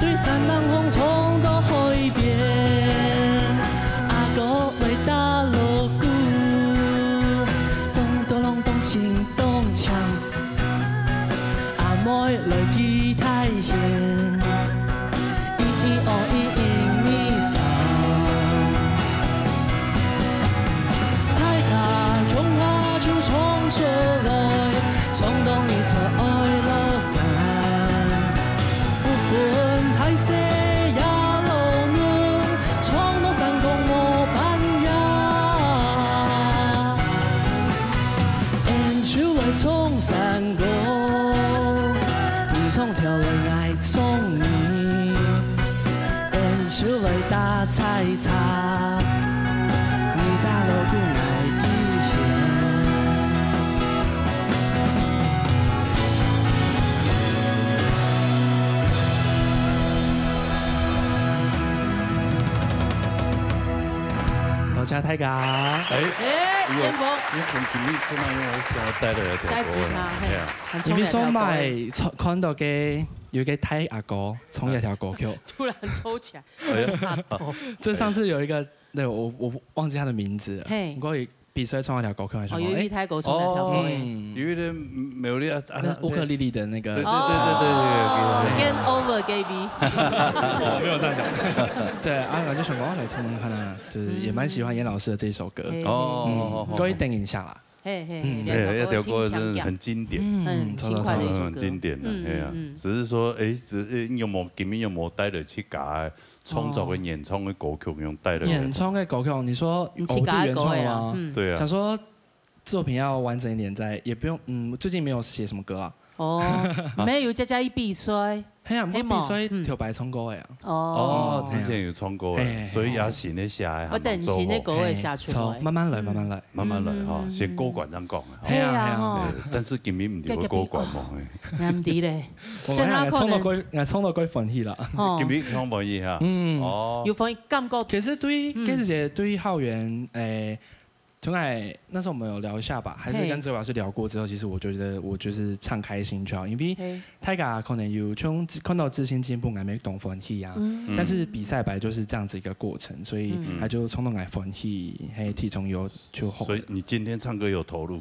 對山頂風唱到海邊。阿哥來打鑼鼓，咚咚隆咚鏘咚鏘。 阿妹來吉他弦，一一哦一一二三。大家共下就唱出來，唱到日頭愛落山。不分大細也落門，唱到山歌無半夜。 俺就來唱山歌，你唱跳來愛唱你，俺就來打採茶，你打鑼鼓愛吉弦。 多謝大家。哎，哎，有艷芳，你很緊密，不能用我想要帶的來帶吉他，嘿對啊，很聰明的你們說表演。買看到个有一個大阿哥唱一條歌曲，突然抽起來，哎呀很怕頭。這上次有一個，對，我我忘記他的名字了。嘿不過比賽唱一條歌曲，還是哦，什麼有一台狗唱那條歌哎哎。嗯，有一點沒有的啊，那烏克麗麗的那個，對對哦對對對對對。，Game Over Gaby。我沒有這樣講。對啊，然後就想說，哦，來唱唱看啊，就是也蠻喜歡嚴老師的這一首歌。嘿哦哦哦哦，嗯，各位等一下啦。嘿嘿，嗯這對，那條條歌歌真的很經典，嗯，很輕快的一首歌很經典的，嗯哎呀嗯嗯，只是說，哎，只是有沒有今天有沒有帶了自家的創作的原創的歌曲用帶了？原創的歌曲，你說你自家的歌的啦，哦，是原創嗎？嗯，對啊想，說作品要完整一點再，也不用，嗯，最近沒有寫什麼歌啊。哦，毋係有姐姐去比賽，係啊，毋過比賽頭擺唱歌个啊。哦，之前有唱歌个，所以也新个寫个，我等新个歌會寫出來。慢慢來，慢慢來，慢慢來哈，先過關正講啊。係啊，係啊。但是今日毋知會過關無？𠊎毋知咧，我等下可能，𠊎唱到過，𠊎唱到過歡喜啦。今日唱歡喜哈。嗯，哦，有歡喜感覺。其實對，其實對浩源，誒。 從來那時候我們有聊一下吧，還是跟哲偉老師聊過之後，其實我覺得我就是唱開心就好，因為大家可能有從看到自信進步，還沒懂歡喜啊，但是比賽本來就是這樣子一個過程，所以他就衝動來歡喜，嘿，體重有就好。所以你今天唱歌有投入？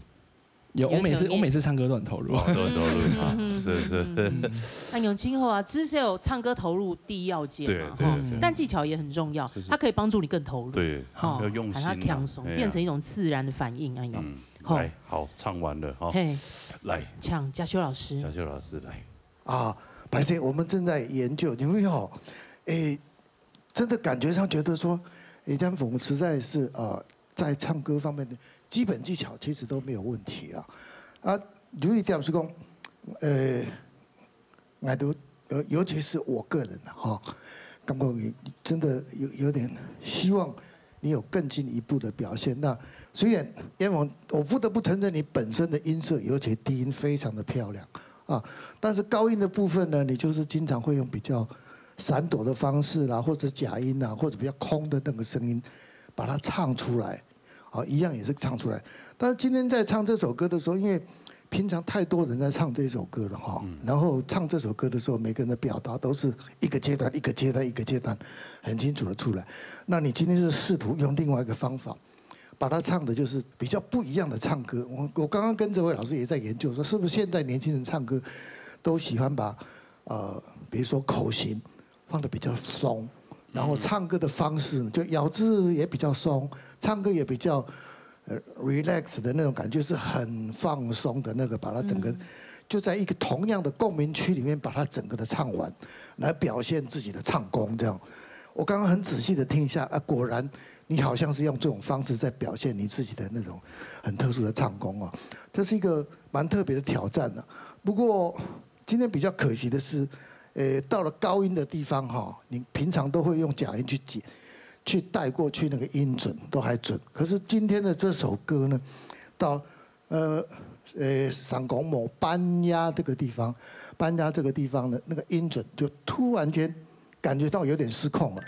有，我每次我每次唱歌都很投入。都很投入啊，是是。那永清后啊，至少唱歌投入第一要件嘛，哈，但技巧也很重要，它可以幫助你更投入。对，哦，要用心啊，把它放鬆，哎呀，变成一种自然的反应，哎呦，嗯，吼，来，好，唱完了哈，嘿，来，请嘉修老师，嘉修老师来啊，白先，我们正在研究，因为吼，诶，真的感觉上觉得说，诶，江凤实在是呃，在唱歌方面的基本技巧其实都没有问题啊，啊，有一点是讲，呃。 我都尤尤其是我个人哈，感觉你真的有有点希望你有更进一步的表现。那虽然因为我我不得不承认你本身的音色，尤其低音非常的漂亮啊，但是高音的部分呢，你就是经常会用比较闪躲的方式啦，或者假音啊，或者比较空的那个声音，把它唱出来。 好，一样也是唱出来。但是今天在唱这首歌的时候，因为平常太多人在唱这首歌了哈，然后唱这首歌的时候，每个人的表达都是一个阶段、一个阶段、一个阶段，很清楚的出来。那你今天是试图用另外一个方法，把它唱的就是比较不一样的唱歌。我我刚刚跟哲伟老师也在研究，说是不是现在年轻人唱歌都喜欢把呃，比如说口型 放得比较松，然后唱歌的方式就咬字也比较松，唱歌也比较呃 relax 的那种感觉，是很放松的那个，把它整个就在一个同样的共鸣区里面把它整个的唱完，来表现自己的唱功这样。我刚刚很仔细的听一下，啊，果然你好像是用这种方式在表现你自己的那种很特殊的唱功哦，这是一个蛮特别的挑战呢。不过 今天比较可惜的是，呃，到了高音的地方哈，你平常都会用假音去解，去带过去那个音准都还准。可是今天的这首歌呢，到呃呃上公某班压这个地方，班压这个地方呢，那个音准就突然间感觉到有点失控了。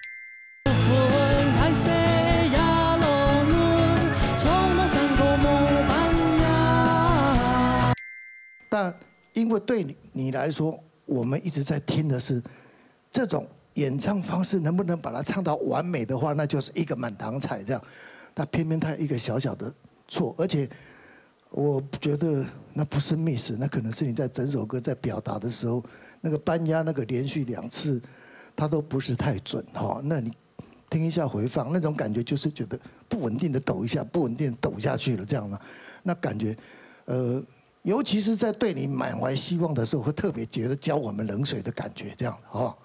但因为对你你来说，我们一直在听的是这种演唱方式，能不能把它唱到完美的话，那就是一个满堂彩这样。那偏偏它一个小小的错，而且我觉得那不是 miss，那可能是你在整首歌在表达的时候，那个班压那个连续两次，它都不是太准哈。那你听一下回放，那种感觉就是觉得不稳定的抖一下，不稳定的抖下去了这样了，那感觉，呃，尤其是在对你满怀希望的时候，会特别觉得浇我们冷水的感觉，这样哦，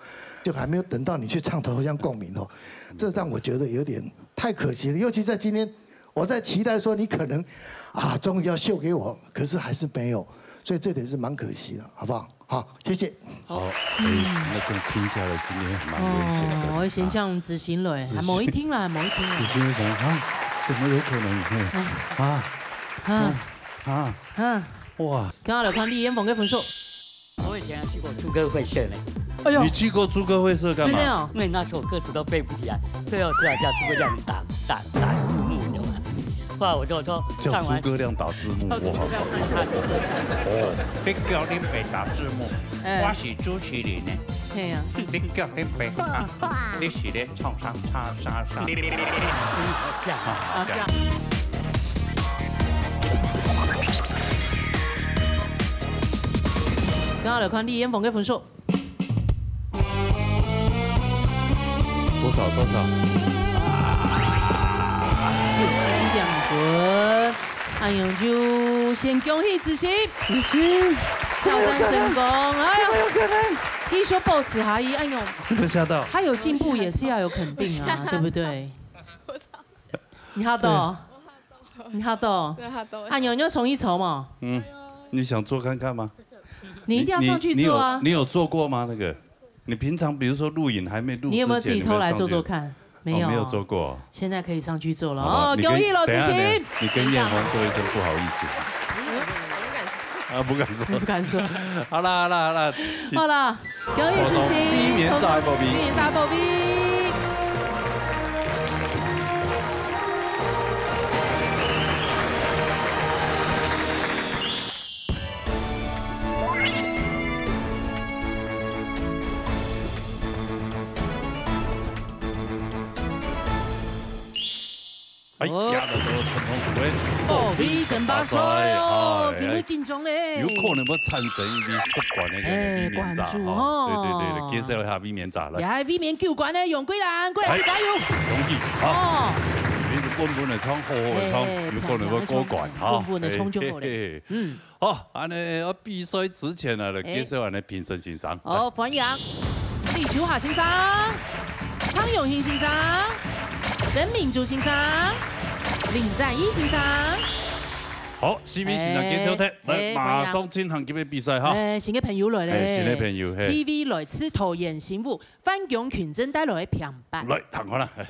就还没有等到你去唱《头香共鸣》哦，这让我觉得有点太可惜了。尤其在今天，我在期待说你可能啊，终于要秀给我，可是还是没有，所以这点是蛮可惜的，好不好？ 好，谢谢。好，哎，那这样听下来，今天蛮危险的。哦，我先向执行了，执行还某一听了，还某一听了。执行想啊，怎么有可能？嘿，啊啊啊啊！啊！哇！刚刚来看李艳峰的分数。我以前去过朱哥会社呢。哎呦，你去过朱哥会社干嘛？真的哦。因为那时候歌词都背不起来，最后只好叫诸葛亮打打打字幕，你懂吗？后来我就说唱完。叫诸葛亮打字幕，哇！哦，你叫林北打字幕，哎，我是主持人呢。嘿啊，你叫林北啊，你是咧唱啥啥啥啥？好笑。好笑。刚刚来看李艳峰的分数。 多少？多少？六十点分。哎呦，就先恭喜子欣，子欣，挑战成功。哎呦，有可能，继续保持下去。哎呦，你们吓到？他有进步也是要有肯定啊，对不对？你吓到？你吓到？对，吓到。哎呦，你要重新抽嘛？嗯，你想做看看吗？你一定要上去做啊。你，你有，你有做过吗？那个，你平常比如说录影还没录之前，你有没有自己偷来做做看？你有没有上去？没有。哦，没有做过。现在可以上去做了。好吧，哦，恭喜罗志祥。你跟，你跟燕红说一声不好意思。不敢说。啊，不敢说。不敢说。好啦，好啦，好啦，好啦。 恭喜志祥，美眠仔个寶貝。美眠仔个寶貝。哎，哦。壓得到成功組个寶貝爭霸賽哦，哎，今晡日緊張咧。有可能會產生一位十冠个美眠仔，哎，關注哦。對，對，對，介紹一下美眠仔來。也係衛冕九冠个楊貴蘭，貴蘭姐加油！哎，恭喜，好。哦。你是穩穩个唱，好好个唱，哎，有可能會過關哈。穩穩个唱就好了。嘿，嘿，嘿。嗯。好，恁呢，要比賽之前呢，來介紹恁呢評審先生。好，歡迎李秋霞先生、張永興先生、曾明珠先生、林展義先生。好，四位先生介紹忒，哎，來，哎，馬上進行今日比賽哈。哎，新个朋友來咧。哎，新个朋友，嘿。T V來自桃園新屋， 范強、群眾帶來个評判。來，聽看啦，哎。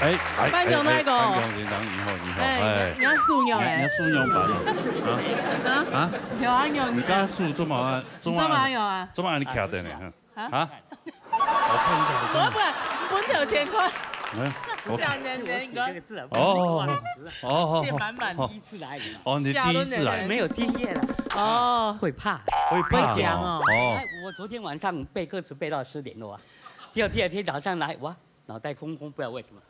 哎，哎，范強哪个？哎，哎，范強先生，你好，你好，哎，哎。你，你愛輸贏哎。你，你輸贏吧？啊？啊？啊？你跳下贏。你剛剛輸做麼个？做麼个？做麼个有啊？做麼个你徛等呢？啊？啊？啊？我看一下，我看一下。我不敢，本条乾坤。哎，我想人人个。哦，哦，哦，哦。血满满。第一次來。哦，你第一次來。没有经验了。哦。会怕。会怕。会讲哦。哦。哎，我昨天晚上背歌词背到十点多啊，结果第二天早上来，哇，脑袋空空，不知道为什么。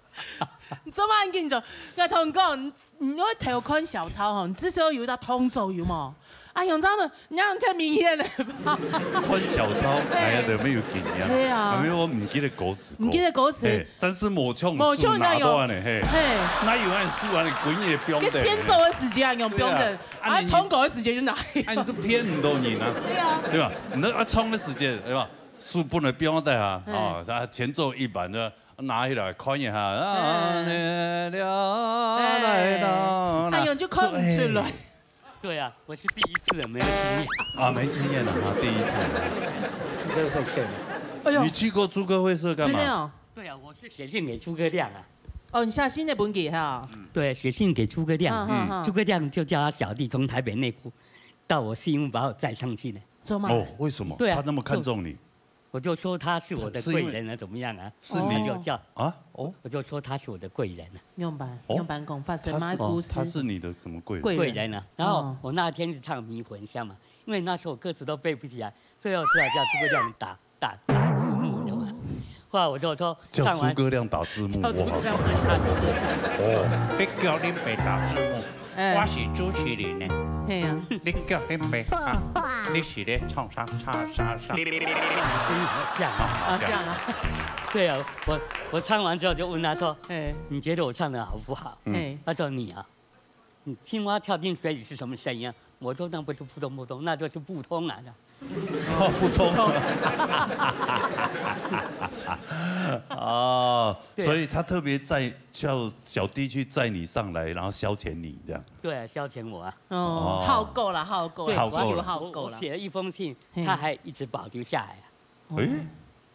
你做么恁紧张？我同你讲，你，你要偷看小抄吼，你至少有一个动作，有无？啊，杨章们，你看太明显了吧？看小抄，哎呀，都没有经验。对啊。还没有，我唔记得歌词。唔记得歌词。哎，但是無唱，無唱手拿到安呢，嘿。嘿。哪有恁輸啊？你滾也不用得。个前奏个時間用不用得，对啊。啊，你啊，唱歌个時間就拿。啊，你就騙很多人啊。对啊。对吧？你那啊，唱个時間，对吧？手本來不用得啊，嘿。哦，啊，前奏一般就 拿起來看一下，啊，哎。呢，了，哎。來到，哎呀，就看不出來。哎。对啊，我是第一次，没有经验。啊，没经验了哈，第一次。朱哥会社。哎呦。你去过朱哥会社干嘛？真的哦。对啊，我就写信给诸葛亮啊。哦，你写信个分佢哈？对，写信给诸葛亮。嗯，嗯，嗯。诸葛亮就叫他小弟从台北内湖到我新屋把我载上去呢。做嘛？哦，为什么？对啊，他那么看重你？ 我就说他是我的贵人啊，怎么样啊？是你他就叫啊？哦。我就说他是我的贵人啊。用板，哦。用板讲发生什么故事？哦，他是你的什么贵人？贵人。贵人啊。然后哦。我那天是唱《迷魂香》嘛，因为那时候歌词都背不起来，最后只好叫诸葛亮打，打，打字幕的嘛。哇，我偷偷唱完，叫诸葛亮打字幕，叫诸葛亮打字幕。哇。哦。你叫恁爸打字幕，哎。我是主持人呢。嘿啊。你叫恁爸啊，你是咧唱啥啥啥啥？真的好像啊。好像啊。对啊，我，我唱完之后就问他说：哎。“你觉得我唱得好不好？”哎。他说：“你啊， 你青蛙跳进水里是什么声音啊？”我说：“那不是扑通扑通，那就是不通啊。”哦，不通。哦，对。所以他特别载，叫小弟去载你上来，然后消遣你这样。对，消遣我啊。哦，哦。好够了，好够了，对，只有好够了。我，我写了一封信，嘿。他还一直保留下来啊。诶，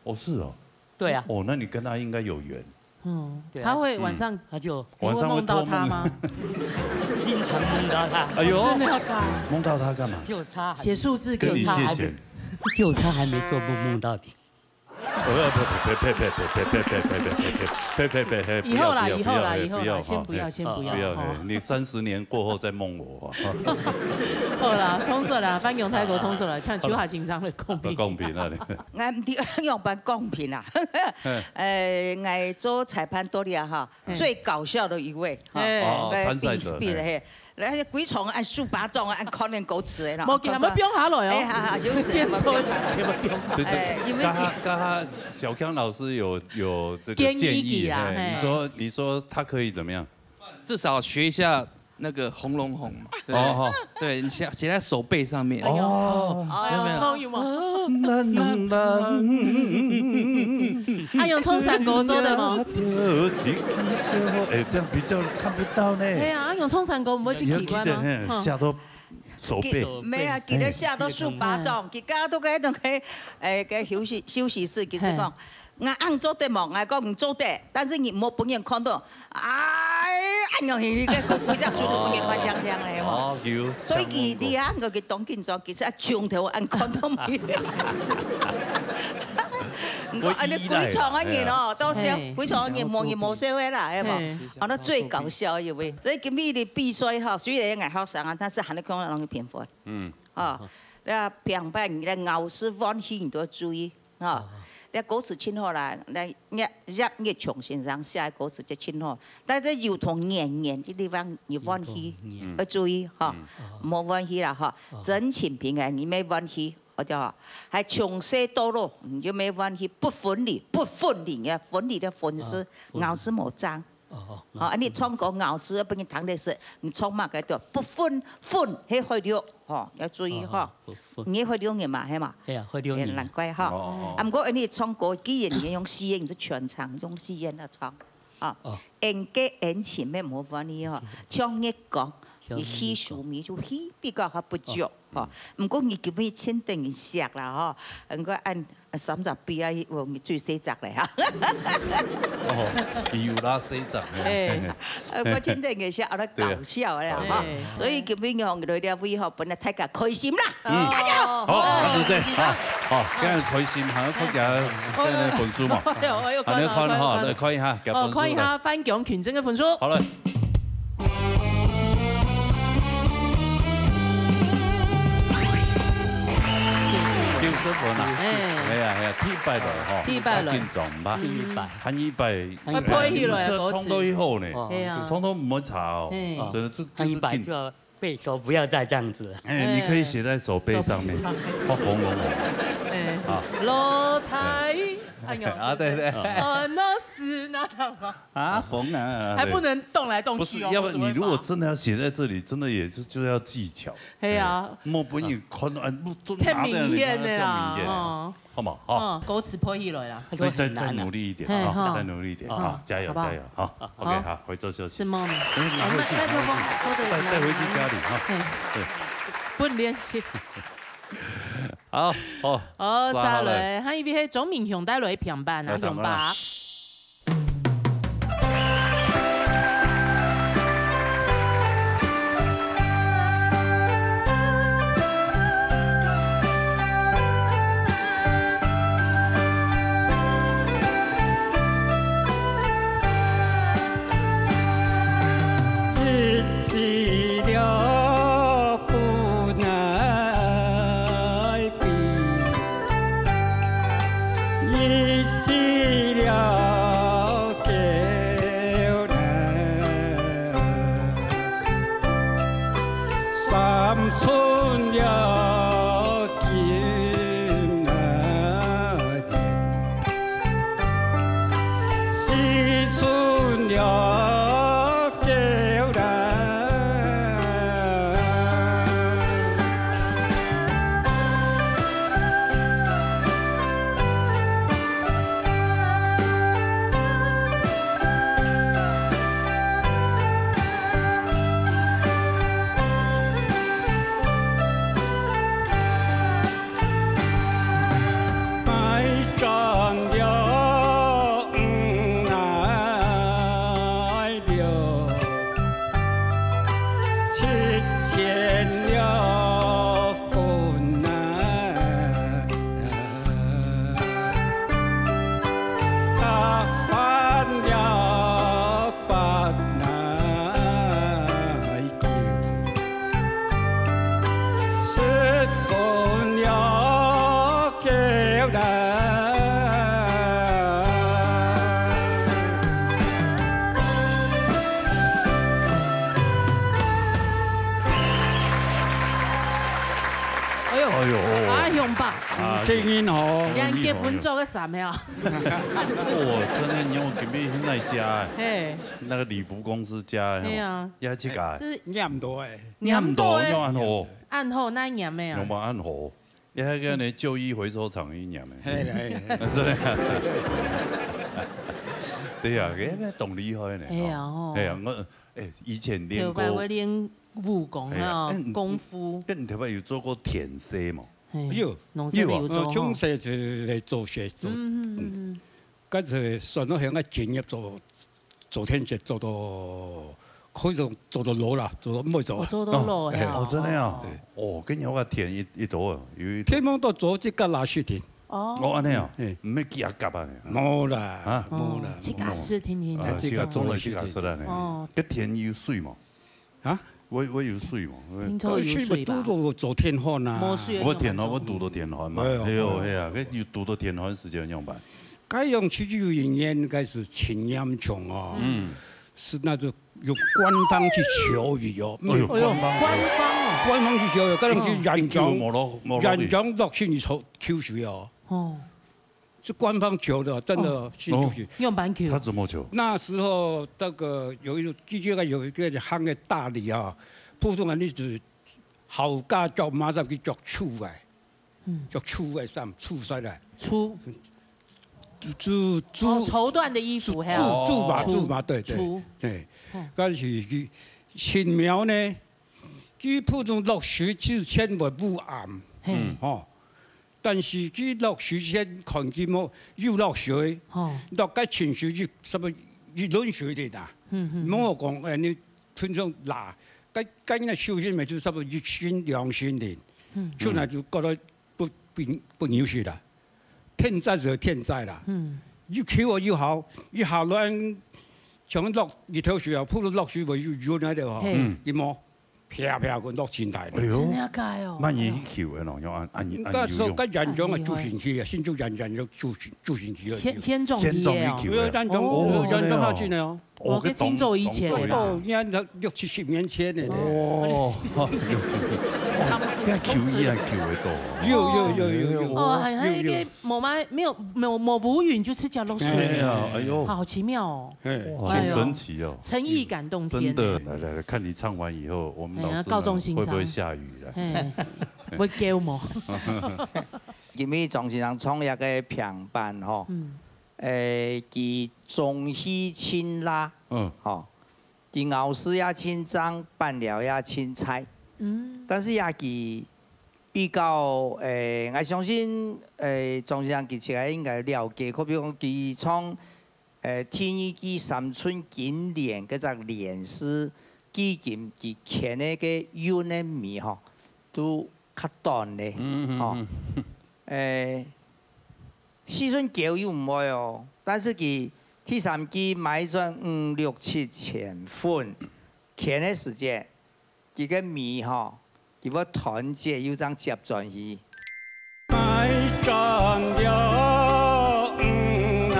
哦，是哦。对啊。哦，那你跟他应该有缘。嗯，对啊。他会晚上，嗯。他就，你会梦到他吗？晚上会托梦。经常梦到他。哎呦，真的要改。梦到他干嘛？就差还，写数字给你。跟你借钱。就差还没，就差还没做梦梦到你。呃，呸呸呸呸呸呸呸呸呸呸呸呸呸呸呸呸呸呸，以后啦，不要，以后啦，不要，以后啦，不要，先不要，哈，先不要，不要，哈。嘿，你三十年过后再梦我，哈。好啦，充数啦，翻譯泰國充数啦，像邱海先生的公平。公平啊，你。 𠊎毋知仰般公平啊。嘿。呃，𠊎做裁判到了哈，嘿。最搞笑的一位哈，嘿。哦，參賽者，比，比的嘿。嘿。來，規場按手巴掌，按可能歌詞的啦。無，今日要放下來哦。哎，好，好，有時間，先做一時間要放下來。對，對，哎，因為，剛剛，剛剛小康老師有，有這個建議啦，建議，嘿，嘿。你說，你說他可以怎麼樣？至少學一下那個紅龍紅嘛，對不對？哦，哦。對，你寫，寫在手背上面。哎呦，哦，哎呦，沒有，沒有。聰明嘛。啊，用唱山歌做得嗎？哎，這樣比較看不到呢。對啊，用唱山歌毋會真奇怪嗎？你要記得，嘿，嗯。寫到手背。記，沒有啊，記得寫到手巴掌，嗯。佢剛剛都在那個，哎，該休息，休息室，其實講，嘿。 𠊎恁做得無？𠊎講毋做得，但是你莫分人看到。哎，恁樣，你个規隻手就分人看淨淨了嘛。哦，有，所以佢，像問過。你啊，𠊎个當緊張，其實啊，從頭恁看到尾。毋過恁樣規場个人哦，都笑，嘿。規場个人無人無笑个啦，係無？嘿。啊，該最搞笑一位。所以今日个比賽吼，雖然𠊎後生啊，但是還係看到人个評分。嗯。哦，該評判你个咬字、彎去你都要注意。 吼，哦。你歌詞真好啦，你葉，葉日松先生寫个歌詞就真好，但是有同年年个地方你彎去，有同年。愛注意吼，嗯。無彎去啦吼，哦。真情平安，你莫彎去，或者吼，還從細到老，你就莫彎去，不分離，不分離啊，分離个分字，哦，分離。咬字無正。 哦，哦，好，恁樣唱歌咬字，分人聽得識，你唱麼个都不分，分，係海陸，吼，要注意吼。哦，哦，不分。你係海陸人嘛，係嘛？係啊，海陸人。哎，難怪哈。哦，哦，哦。啊，毋過恁樣唱歌，既然你用四縣，你就全場用四縣來唱，啊。哦。演歌演情乜無問題吼，唱日歌，唱日歌。你起手尾就起比較較不足。 吼，毋過你今日真等於惜啦吼，毋過恁三十比啊，我最細隻咧哈。哦，佢有啦細隻。哎，呃，我真等於惜，啊，來搞笑啦哈。對。所以今日用來這位吼，分大家開心啦。嗯。大家好。好，阿子姐，好，好，今日開心，還要看一下今日分數嘛。哎呦，哎呦，還要看哈，看了，來看一下，給分數來。哦，看一下范強競爭个分數。好了。 九十分啊。哎。哎呀，哎呀，第一擺了吼，第一擺了。緊張吧？第一擺。還一擺，還一擺。哎，唱到以後呢，哦。哎呀。唱到毋會差哦。哎。真的，這，還一擺就要背熟，不要再這樣子了。哎，你可以寫在手背上面，手背上。發紅紅紅。哎。啊。老太，哎呀，啊，對，對。哦，那是那樣嗎？ 啊，紅啊，還不能動來動去哦，不是，要不然你如果真的要寫在這裡，真的也是，就要技巧。嘿啊。哎，莫分人看到，哎，不，就拿在那裡，太明顯了啦，太明顯了，哦。好嗎？哦。嗯，歌詞配起來啦。所以再，很難啊。再努力一點啊，嘿，好。再努力一點啊，好，加油，好不好？加油，好。好。OK，好，回座休息。是嗎？哎，拿回去，哦，麥，麥克風收得遠啊。帶，帶回去家裡哈。嘿。對。不練習。好，好，哦，下來。下來，還有一位係鍾明雄帶來的評判啊，來，雄爸。 一時了不耐煩，一時三寸了金啊，四寸了狗啦。 買轉了五來六，七千了分啊，八萬了 八來九，十分了九來。哎喲，哎喲，啊，雄伯，啊，聲音好。連結婚做个衫个哦。哦，真个，你看我隔壁現在家，嘿。 那個禮服公司家的吼，係啊。也係自家个。這是念到个。念到，念到个。用恁好。恁好，哪念个啊？用無恁好。也係个呢，舊衣回收廠去念个。係啦，係啦。是啊。對啊，該當厲害呢。係啊，吼。吼。係啊，我，欸，以前練過。頭擺會練武功啊，係啊，嗯，功夫。該你頭擺有做過田師無？嘿，有。農事有啊。有做吼。呃，從細就來做事，做，嗯，嗯，嗯，嗯。 該時算到現在專業做，做田節做到，可以講做到老啦，做到毋會做啊。哦，做到老呀。哦，真个啊？對。哦，跟你个田一，一多啊，有一多。田望到做自家拉屎田。哦。哦，恁呢啊？嗯。毋係自家夾啊呢？無啦，啊？無啦，哦，自家無啦。屎田田。啊，自家種个自家屎啊呢。哦。該田有水無？ 啊？會，會有水無？聽說有水吧？都，都做田荒啊。無水个地方種。我田荒，我堵到田荒嘛。哎喲，哎喲，哎呀，該有堵到田荒時節仰般？該樣去有一年，該係盡嚴重哦。嗯。係那種有官方去求雨哦。哎喲，哎喲，官方。官方哦。官方去求雨，該樣去縣長，哦。救無落，無落雨。縣長落去你求，求水哦。哦。 是官方求的，真的，哦，是，就是。哦。用板球。他怎麼求？那時候，那個有一个，記得有一个行个大禮啊，普通人一直好家腳馬上去腳出來，嗯。腳出來上，出出來。出。就，就，哦，绸緞的衣服，还有。就，就嘛，出，就嘛，对，对，出。对。哦。但是去，新苗呢，佢普通落雪之前會烏暗，嘿。嗯。哦。 但是佢落水先看佢無，又落水，吼。落該清水就差不多一輪水个啦。嗯，嗯，嗯。無講，哎，你平常啦，該，該那修行咪就差不多一升兩升个，嗯。出來就覺得不，不，不牛屎啦，天災就天災啦。嗯。又起火又好，一下亂，像落日頭水啊，普通落水會有雲來的吼，嘿。嗯。佢無。 啪啪滾落進來了。哎喲，真的假的哦？慢慢去救的咯，用按，按，按那時候，游泳。該縣長个助行器啊，新竹縣縣長助行，助行器啊。天，天總天總去救的。去救的哦。有縣長，哦，有縣長下去呢哦。哦，哦，該真早以前啦。該當早以前。哦，應該六七十年前的呢。哦，該救伊還救得到。有，有，有，有，有。哦，還，還有一个 無嘛，沒有，沒有，無烏雲就直接落水。哎呀，哎喲。好奇妙哦。哎。哇，哎喲，好神奇哦。誠意感動天。真的，來，來，來，看你唱完以後，我們老師們，哎呀，高中新生。會不會下雨了？哎，會救無？因為張先生唱一个平板吼，嗯。誒，佢中氣盡辣，嗯。吼，佢咬字也盡正，板料也盡在。嗯。但是呀，佢 比較，誒，𠊎相信，誒，張先生佢自家應該了解，可比講佢唱，誒，第二句三寸金蓮，該隻蓮字，既經佢牽个該韻个尾吼，都較短咧，嗯，嗯，吼。嗯。誒，四寸九又毋會哦，但是佢第三句買轉五六七千分，牽个時節， 佢个尾吼，佢會斷節又正接轉去。買轉了五來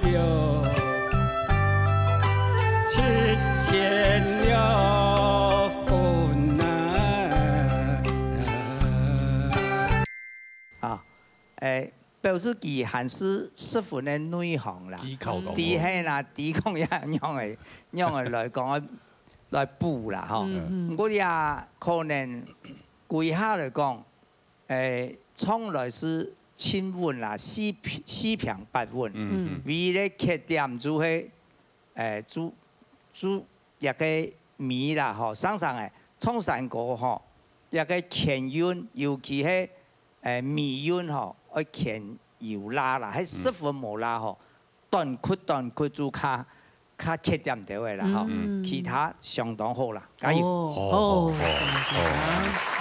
六，七千了分表示佢還係十分个內行啦。技巧當好。知係啦，知講也仰仔，仰仔來講，來補啦吼。嗯，嗯。毋過也可能歸下來講，誒，唱來係盡穩啦，四平，四平八穩。嗯，嗯。唯一个缺點就係，誒，就，就 這个尾啦吼，常常誒，唱山歌吼，這个牽韻，尤其係，誒，尾韻吼，愛牽有罅啦，係十分無罅吼，短曲短曲就較，較缺點兜仔啦吼，嗯。其他相當好啦，加油。哦，哦，哦，哦，哦，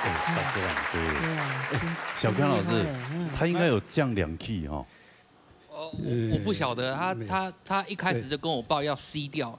哎，大師老師。對啊，小康老師，很厲害，嗯。他應該有降兩key哈。哦，我，我不曉得，他，呃，他，他一開始就跟我報要C調。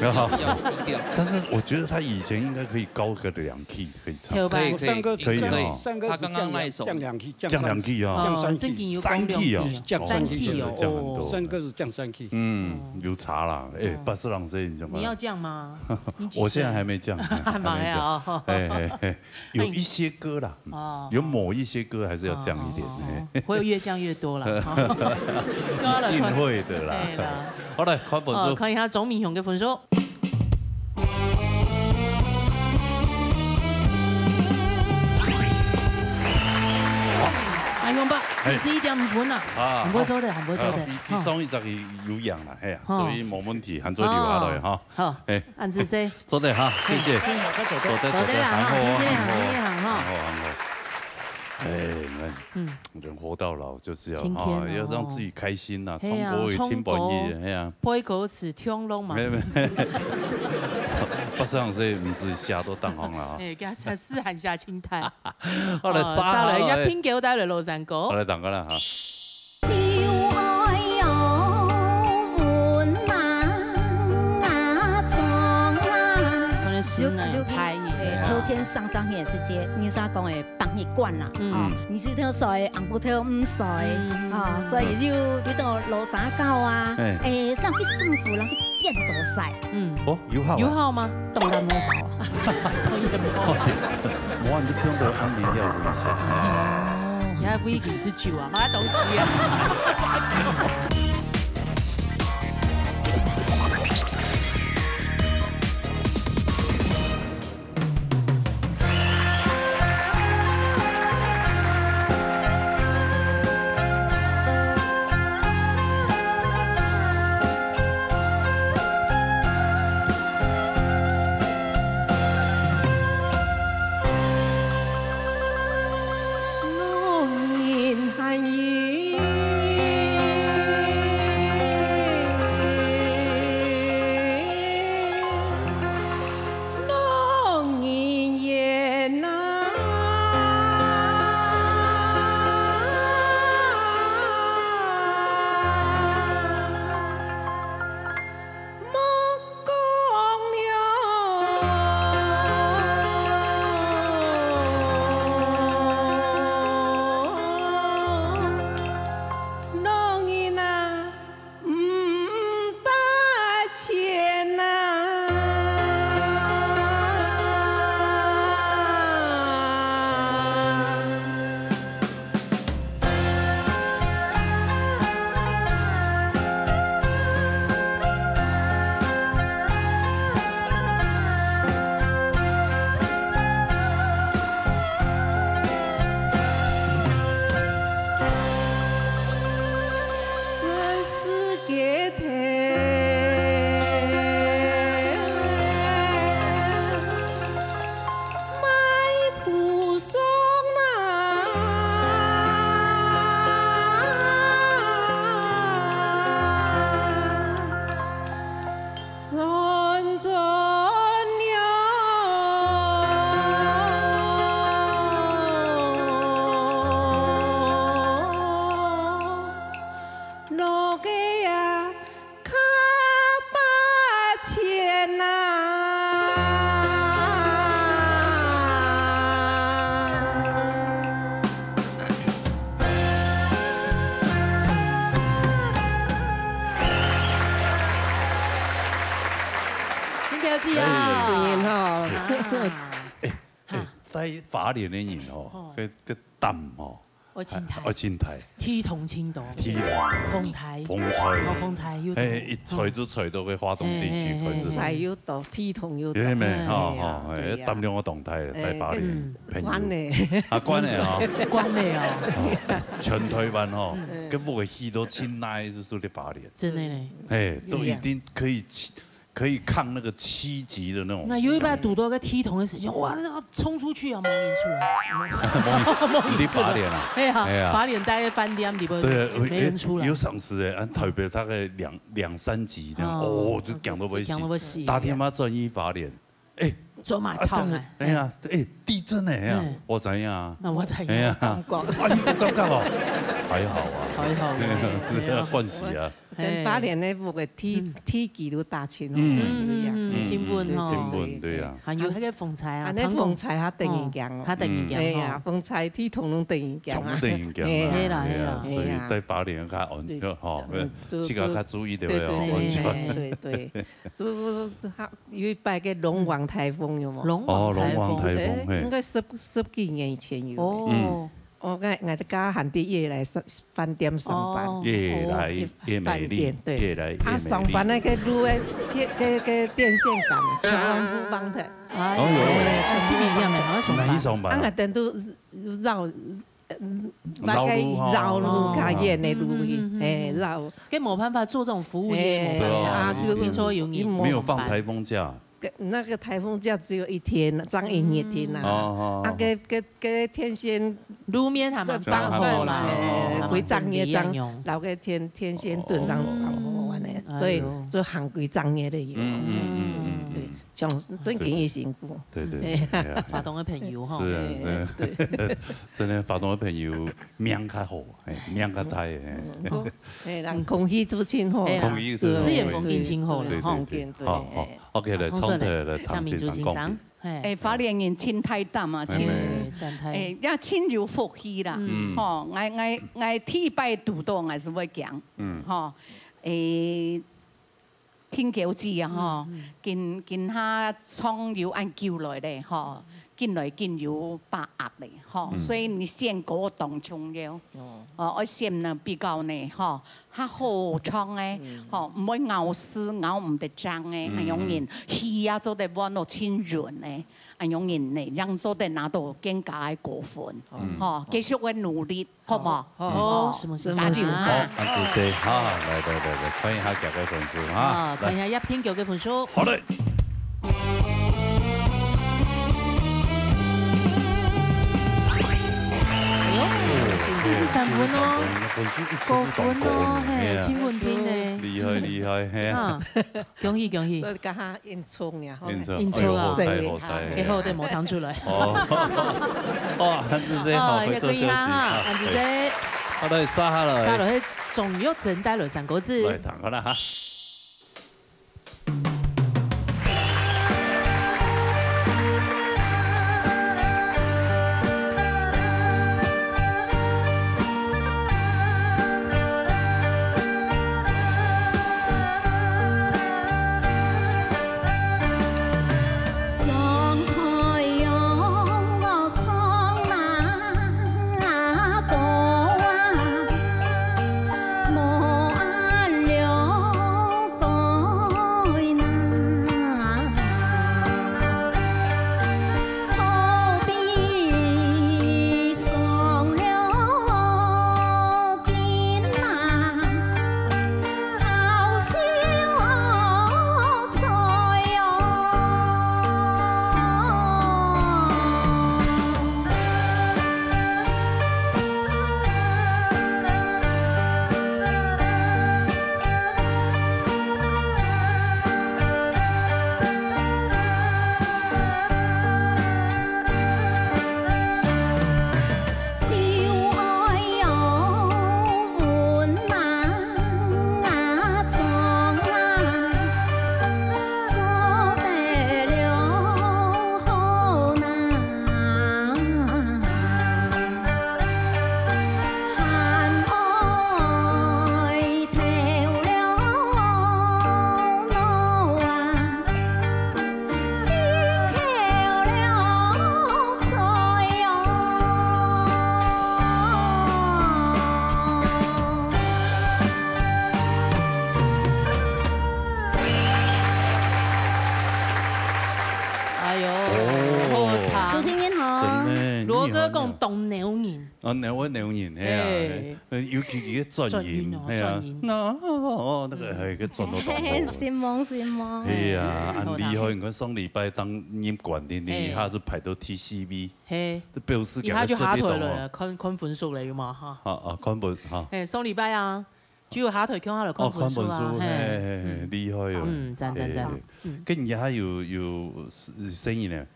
要，要死掉。但是我覺得他以前應該可以高個兩key可以唱。頭擺。可以，可以，可以哦。可以。他剛剛那一首。降兩key，降兩key啊。哦，降三key。正經有降兩key啊。三key啊。三key哦，降很多。三個是降三key。嗯，有差啦。哎，哦。巴斯朗這你怎麼了？你要降嗎？你幾歲？我現在還沒降，還沒降。還沒啊，哦。哎，哎，哎。 有一些歌啦，嗯，哦，有某一些歌還是要降一點，哦，哦，哦，嘿。會越降越多啦，哈。一定會的啦。對啦。好，來，看分數。哦，看一下鍾明雄个分數。阿雄伯，嘿。你係一點五分啊，啊，很不錯的，很不錯的，啊，比，比上一隻有贏啦，嘿啊，哦。所以無問題，還做留下來哈。 好，哎，恁仔細。做得哈，謝謝。嘿，嘿。做得，做得，做得啦，很好哦，哈，很好哦，很好，很好。很好。哎，你看，嗯。人活到老就是要，今天哦，哈，要讓自己開心吶，嘿啊，唱歌也聽不厭，唱歌，嘿啊。背歌詞聽攏嘛。沒有，沒有。不是這樣，所以毋係寫到當紅了啊。哎，給他寫詩還寫青苔。好，來，哦，殺了，人家哎。拼給我帶來嘍，三哥。好，來，等過來哈。 有愛哦，阮人啊，總啊。可能是那種台語。就，就，哎，頭前三十年時間，你啥講的挷一罐啦，嗯。哦，你是聽說的，紅布條毋說的，嗯。哦，所以就你到老早教啊，哎。哎，人去散步，人去電動賽。 嗯。哦，有效啊。有效嗎？當然無效啊。當然無效。哇，你就不用得安眠藥了一下。哦，你還不一定是酒啊，啥東西啊？ 林小姐啊。哎。主持人吼。啊。哎，哎，在花蓮的人吼，哦。該，該膽吼，愛青苔，愛青苔，地動青多，地動，風颱，風颱，哦，風颱又多，哎，一吹就吹到該華東地區開始了。風颱又多，地動又多。有沒？哈哈，哎，對呀。哎，擔兩個動態，哎，大花蓮，跟朋友。關呢。啊，關呢啊。關呢啊。哦，全台灣吼，嗯。該屋个起到盡耐，就係在花蓮。真的嘞。哎，都一定可以起，可以抗那個七級的那種。那有一擺堵到个地動个時間，哇，那要衝出去啊，摸出來。摸出來。你花蓮啊？哎呀，哎呀。花蓮待在飯店裡邊，對，沒人出來。有上次哎，俺台北大概兩，兩三級這樣，哦，哦，就強到不行，強到不行。打電話轉去花蓮，哎，做麼个吵啊？哎呀，哎，地震哎呀，嗯。我知影啊。那我知影。哎呀，感覺。啊，你有感覺哦？還好啊。還好啊，對啊。慣勢啊。 等花蓮个屋个地，嗯。地基都打清哦，嗯。對呀。嗯，嗯，嗯，清穩吼。清穩，對呀。還有那個風颱啊，啊，那風颱還得人驚哦。哦，還得人驚吼。哎呀，風颱地動攏得人驚啊。全部得人驚啊。哎呀。係啦，係啦。哎呀，所以在花蓮較安全吼，對。嗯，就，自家較注意點哦，對，對，安全。對，對，對。就，就，就，有一擺个龍王颱風有無？龍王颱風。哦，龍王颱風，哎，嘿。應該十，十幾年以前有的。哦。嗯。 哦，𠊎，𠊎个家還在越來上，飯店上班。哦。越來越美麗，飯店，對。越來越美麗。他上班那個路的電，該，該電線桿全部放的。哎喲。哎，去哪裡上班？哪裡上班啊？啊，等都繞，嗯，繞路吼。繞路較遠的路去，嗯，嗯，嗯，嗯。哎，繞。該沒辦法做這種服務業，哎，沒辦法。對啊，啊，就聽說有你沒有放颱風假。 那個颱風假只有一天，正一日天啊。哦，哦，哦。啊，該，該，該電線路面還蠻燥火啦，哎，哦，哦，哦。歸隻月正，摎該電，電線墩正燥火完了，哎喲。所以就行歸隻月个油。嗯，嗯，嗯，嗯，嗯。對，像真經也辛苦。對，對，對，哎。對啊。花東个朋友吼。是啊，哎，對。對。真个，花東个朋友命較好。 哎，命較大，哎。嗯，空，哎，人空氣都真好啦。哎啦，空氣是好，四縣風景真好啦，對，對，吼。對，對。好，好，哎。OK，來，好，重新來，唱首歌，來，來，唱一首歌。向民族欣賞，嘿。哎，花蓮人真大膽啊，哎，真，哎，但係，哎，也真有福氣啦。嗯。吼，𠊎，𠊎，𠊎第一擺堵到，𠊎係會驚。嗯。吼，哎， 聽狗子啊，吼，嗯，嗯。今，今下長有恁久來咧，吼，緊來緊有把握咧，吼，嗯。所以你選歌當重要。哦。哦，愛選呢比較呢，吼，較好唱个，嗯。吼，毋會咬字咬毋得正个，嗯，恁樣人，嗯。氣啊做得換到真潤个，恁樣人呢，正做得拿到更加个高分，嗯。吼，繼續个努力。 好無？好，好，好，拭目以待。加油！好，恁仔細，好，來，來，來，來，看一下佢个分數哈。好，來。看一下葉天狗个分數。好嘞。哎喲，九十三分哦。九十三分，分數一直都高分哦，高分，嘿，哎呀。真穩定呢。厲害，厲害，嘿。啊。 恭喜，恭喜。所以剛剛應酬呢，吼。應酬，應酬啊。哎喲，好彩，好彩。哎，好，對，無聽出來。哦。哦，恁仔細，好，哦，會做休息，要注意哈，哈，哈。恁仔細。哎。好，來，續下來。續落去，鍾玉珍帶來三個字。來，聽好了哈。講當鳥人。哦，鳥，鳥人，係啊，係。尤其佢个轉音，轉音哦，係啊，轉音。那，哦，那個，係，佢轉到當好。承蒙，承蒙。係啊，恁厲害！你看上禮拜當入關的，你一下子排到第四位，係，這表示佢个實力當好。一下就下台了，看，看分數了，有無哈？啊，啊，看分，哈。係，上禮拜啊， 就下台共下來看分數啊，哦，看分數，係，係，係，係，嗯。厲害哦。嗯，讚，讚，讚。係，嗯。跟你還有，有聲音呢？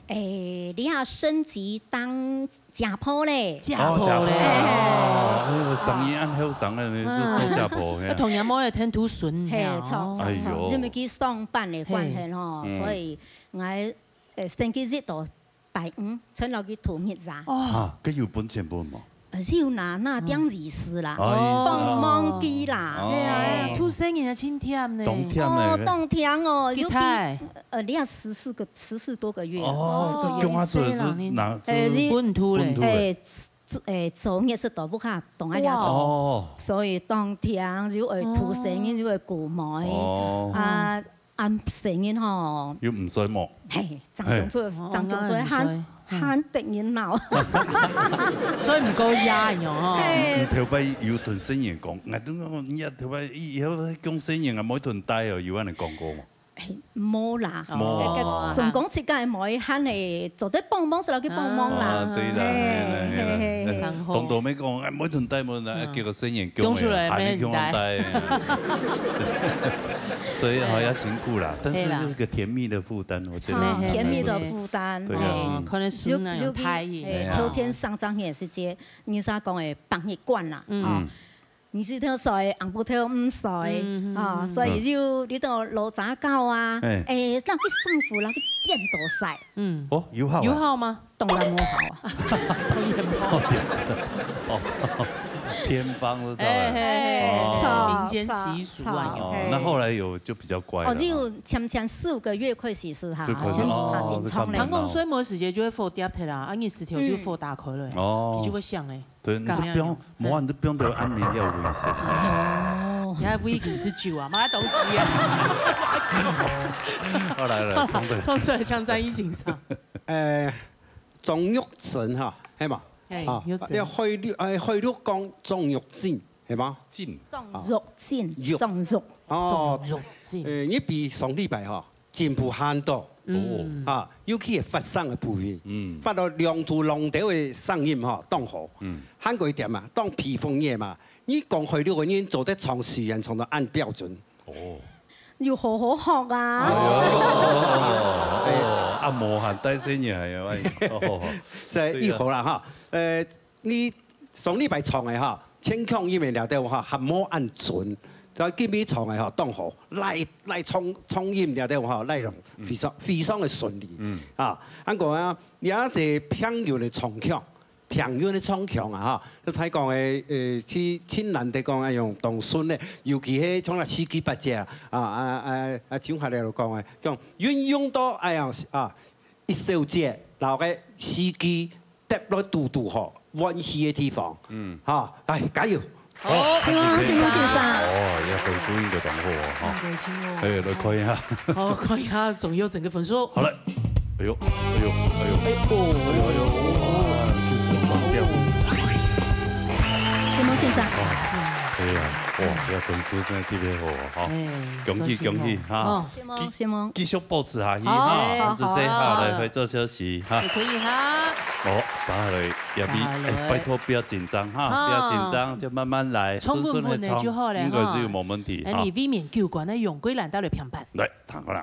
誒，你要升級當家婆咧。家婆咧。哦，家婆。哦，哎，我聲音恁後生了，你就做家婆，係啊。啊，童年妹也聽土孫，係，係啊。著，著，著。哎喲。因為佢上班的關係吼，係。嗯。所以𠊎，呃，星期日到拜五，全落去土日啊。哦。啊，該有分錢分無？ 有啦，拿點利是啦，哎，幫忙佢啦。哦。係啊，土生人也真忝呢。當忝呢。哦，當忝哦，尤其，呃，你要十四個，十四多個月，哦，十四個月。這樣啊，就拿，哎，是，本土嘞。本土嘞。哎，做，哎，做業是到屋下，當愛走。哇。哦。所以當忝，又愛土生人，又愛顧妹。哦。啊， 恁細人吼。又毋睡目。嘿，正經做，嘿。正經做，哦，還，恁毋睡。還得人惱。所以毋夠野樣吼。嘿。頭擺有同細人講，𠊎都講，你啊，頭擺以後講細人啊，莫同帶哦，有恁樣講過無？嘿，無啦。無。那個，哦。總講自家妹還係做得幫忙，就落去幫忙啦。哦，對啦，嘿，對啦，對啦。嘿，嘿，嘿。當多人講，哎，莫同帶，莫同帶，嗯。結果細人講，講出來，還係叫人帶。 所以吼，嘿。也辛苦啦，但是，嘿啦。這個甜蜜的負擔，我覺得，超甜蜜的負擔，對啊。哦，可能孫啊，有，有，有大意。哎，對啊。頭前三張也是這，你是講的挷一罐啦，嗯。哦。嗯。你是頭睡，紅布頭毋睡，嗯，嗯，啊，嗯。所以就，你都老早教啊，哎。哎，讓佢辛苦，讓佢顛倒晒。嗯。哦，有效啊。有效嗎？ 當然無效啊。當然無效。哦，對。哦，偏方都出來了。哎，嘿，嘿，哦。著，民間習俗啊，著，有。哦，著，嘿。那後來有就比較乖了哦，哈。就漸漸四五個月開始是哈，就開始，漸，哦，啊，緊張了。就較難了。糖講睡目時節就會火跌忒啦，啊，日時頭就火打開了，嗯。哦。佢就會響欸。對，你就不用，敢樣？無啊，你就不用得安眠藥危險。哦。你還危險是酒啊，麼个東西啊？好，來，來，重來。重來，請張醫生上。呃， 張玉珍哈，係嘛？哎，啊，玉珍。這海陸，哎，海陸講張玉珍，係嘛？珍。張玉珍，玉。張玉。哦，張玉珍。呃，你比上禮拜哈，進步很多。嗯。啊，尤其係發聲个部分，嗯。發到兩度兩調个聲音哈，當好。嗯。還過一點嘛，當皮膚熱嘛，你講海陸个人做得長時間唱到恁標準。 哦。有好好學啊。哎喲，哦，啊，無閒帶細人啊，哎喲，哦。這以後啦哈，呃，你上禮拜唱个哈，千強音个了了哈，還無恁準。在今日唱个哈，當好，來，來唱，唱音了了哈，來，非常，非常个順利。嗯。啊，恁講啊，你也係平均个唱腔， 平均个唱腔啊，哈，就才講个，呃，盡，盡難得講，哎喲，當順个，尤其係像啊四季八節啊，啊，啊，啊，啊，像下來就講个，像運用到，哎呀，啊，一小節，然後个四季搭落堵堵好，歡喜个地方。嗯。哈，來，加油！ 好，承蒙，承蒙先生。哦，這分數應該當好哦，哈。應該當好。哎，來看一下。好，看一下張玉珍个分數。好了。哎喲，哎喲，哎喲。哎喲。哎喲，哎喲，哇，九十三點。承蒙先生。哦，哎呀，哇，這分數真的特別好哦，哈。哎，恭喜，恭喜，哈。哦。承蒙，承蒙。繼續保持下去，好，哈。好，好，好。這下來回做消息，哈。也可以哈。哦，續下來。 也比，續下來。哎，拜託不要緊張哈，啊。不要緊張，就慢慢來，重複問个就好了哈。順順地唱，應該就無問題哈。哎，你避免救官，那永歸懶到了平板。來，聽好了。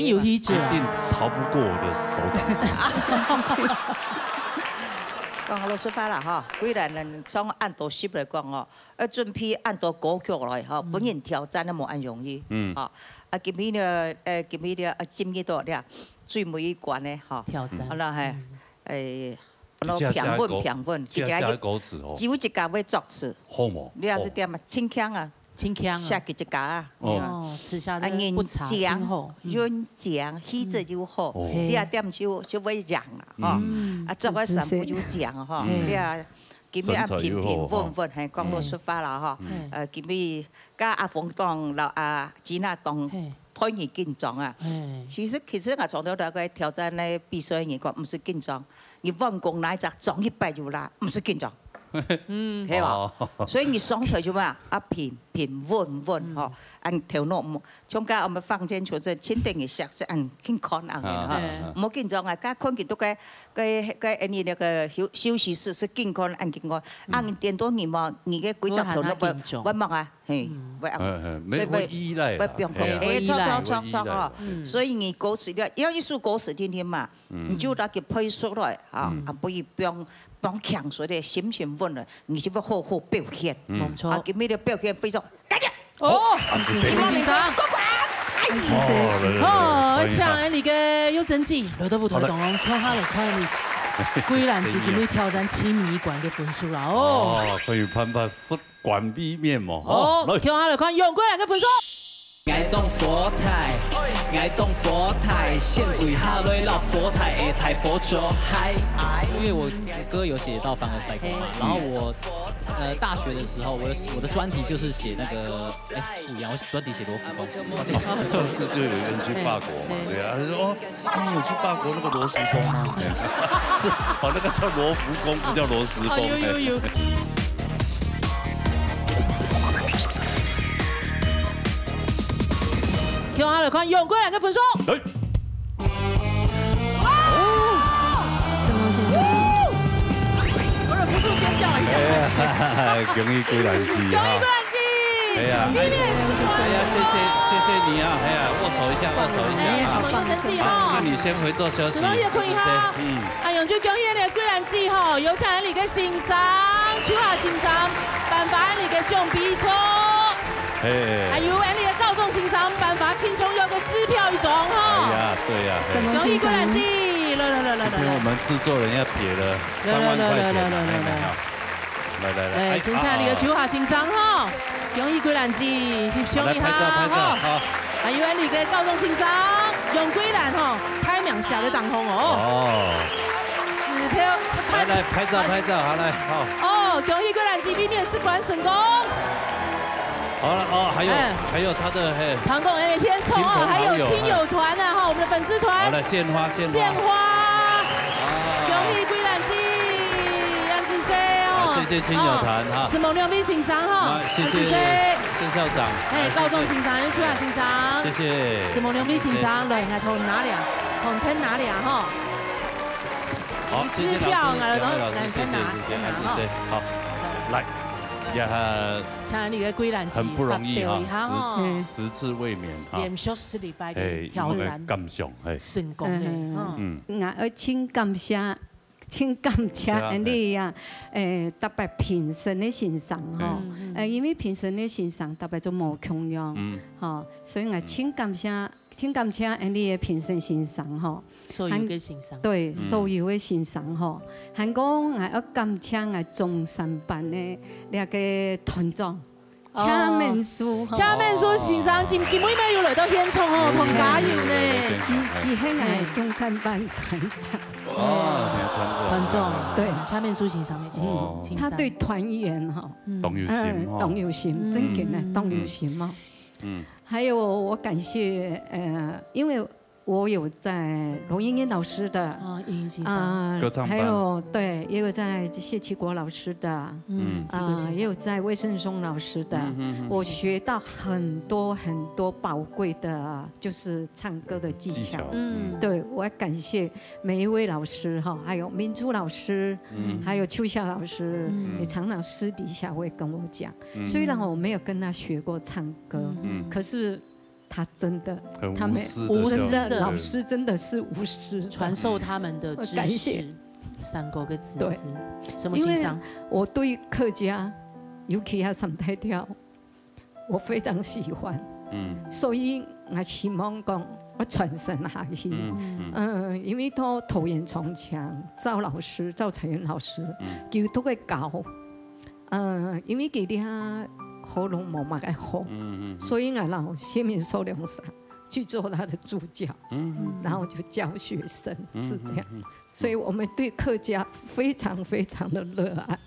真有氣質啊。一定逃不过我的手掌心。講老實話啦吼，既然人從恁多集來講哦，要準備恁多歌曲來吼，嗯。分人挑戰都無恁容易。嗯。吼，啊，今日呢，呃，今日呢，啊，進入到了最尾一關呢，吼。挑戰。好了，嘿，嗯。誒，這下平穩，寫歌，平穩，這下寫歌詞哦。只有一家會作詞。好無？你也是點啊，清腔啊。 清腔啊。寫給自家啊。哦。哦，自家啊，人的不差，真好。嗯。人講，氣質又好，哦。嘿。你啊點就，就會贏啦，吼。嗯。啊，做个三步就贏，吼。嗯。你啊，今日啊，身材又好，平平穩穩，吼。嘿，講老實話啦，吼。嗯。呃，今日跟阿峰講，老阿吉娜講，嘿。 對你緊張啊。嘿。其實，其實𠊎從頭到尾挑戰个比賽个人講，毋使緊張，你碗公拿一隻裝一擺就啦，毋使緊張。嗯。係吧？哦。所以你上台就嘛，啊，平平穩穩，嗯。吼，恁頭腦毋，像剛我們坊間求證，輕點一下，是恁緊看恁樣，吼。啊。嗯。莫緊張啊，該看見都該，該，該，你那個休，休息室是緊看，恁緊看，嗯。恁顛倒你嘛，你个規隻頭腦會，會還緊張。會忙啊。 嘿，嗯。會啊。嘿，嘿，所以會，會，會依賴啦，會放空。嘿啊。哎，會依賴。著，著，著，著，吼。會依賴。嗯。所以你歌詞，你要一首歌詞聽聽嘛，嗯。你就拿去背出來，啊，嗯。啊，不要放，放強出來，心情穩了，你就會好好表現。嗯。沒錯。啊，今日个表現非常，感謝。哦，好，啊，謝謝。希望能夠過關。哎。哦，來，來，來，好，歡迎，請𠊎个有真經，來到舞台當中，好的。跳下來看你，居然是今日挑戰七米一關个分數啦，哦。哦，所以潘潘是 關未免無？吼，哦，來。跳下來看楊貴蘭个分數。𠊎當火大，𠊎當火大，先跪下來摎火大个大火做嗨。因為我歌有寫到凡爾賽宮嘛，嘿。然後我，呃，大學的時候，我的，我的專題就是寫那個，哎，不一樣，我專題寫羅浮宮。上次就有人去法國嘛，嘿，嘿。對啊，他說，哦， 啊，你有去法國那個羅浮宮嗎？是，哦，那個叫羅浮宮，不叫羅浮宮。哦，有，有，有。跳下來看楊貴蘭个分數。來。哇！什麼先生？我忍不住尖叫了一下。哎呀，恭喜貴蘭姐哈。恭喜貴蘭姐！ 哎呀，你也是哎呀，謝謝，謝謝你啊！哎呀，握手一下，握手一下啊！哎，什麼有成績哈？哎，那你先回座休息。子東也可以哈。謝謝，嗯。哎喲，就恭喜你个貴蘭姐吼，有請你个先生，秋華先生，頒發你个獎杯一張。嘿。還有你个高中先生，頒發青春有个支票一張哈。哎呀，對呀，嘿。什麼先生？恭喜貴蘭姐，來來來來來來。今天我們製作人要撇了三萬塊錢了，來來來來來來。嘿，嘿，好。 來，來，來，哎，哎，先請你个秋華先生吼，恭喜貴蘭姐，翕相一下，好，來，拍照，拍照，吼。好。還有你个高中先生，楊貴蘭吼，大名寫在當中哦。哦。支票，來，來，拍照，拍照，好，來，好。哦，恭喜貴蘭姐，衛冕十關成功。好了，哦，還有，哎。還有他的，嘿。唐貢恩的天冲哦，親朋好友，還有親友團啊，哈，我們的粉絲團。好了，獻花，獻花。獻花。啊。恭喜貴蘭姐，楊子水哦。好，謝謝。謝謝青鳥團哈。承蒙兩位先生哈，啊，謝謝，謝謝。鄭校長，哎，啊，高中先生，謝謝。又出來先生。謝謝。承蒙兩位先生，來，𠊎同拿了，同天拿了哈。好，支票，謝謝老師，兩位老師，謝謝，謝謝，啊，謝謝。好，來，呀，請你个歸欄很不容易哈，發表一下哈。十，十次衛冕哈。連續十禮拜个挑戰，哎，有个感想，哎。成功个，嗯。嗯。𠊎愛真感謝 真感謝恁呢啊，誒，特別評審个先生吼，嗯，嗯。誒，因為評審个先生特別就無共樣，嗯。吼，所以𠊎真感謝，真感謝恁呢个評審先生吼，所有个先生。還，對，嗯。所有个先生吼，還過𠊎愛感謝𠊎中山班个這个團長， 哦。謝明書，謝明書先生今，今晡日有來到現場哦，同加油呢。佢，佢係𠊎中山班團長。哦，團長。對。謝明書先生个，哦。他對團員哈，嗯。當有心哦。嗯，當有心，嗯。真个呢，當有心哦。嗯。還有我感謝，呃，因為 我有在羅英英老師的，哦，英英先生。啊，歌唱班。還有，對，也有在謝啟國老師的，嗯，啊，也有在魏盛松老師的，嗯，嗯，嗯。我學到很多很多寶貴的，就是唱歌的技巧。技巧，嗯。對，我要感謝每一位老師哈，還有明珠老師，嗯。還有秋霞老師，嗯。也常常私底下會跟我講，嗯。雖然我沒有跟他學過唱歌，嗯。可是 他真的，很無私的，他們，無私的，教學，老師真的是無私的。傳授他們的知識，我感謝。三國个知識。對。什麼情商？因為我對客家，尤其係三大調，我非常喜歡。嗯。所以我希望講，我傳承下去。嗯，嗯。嗯，因為到桃園長青，趙老師，趙彩雲老師，嗯。佢都會教。 呃，因為佢个喉嚨無麼个好，嗯，嗯，嗯。所以𠊎摎謝明書先生去做他的助教，嗯，嗯，嗯。然後就教學生，嗯，是這樣。嗯，嗯，嗯。所以我們對客家非常非常的熱愛。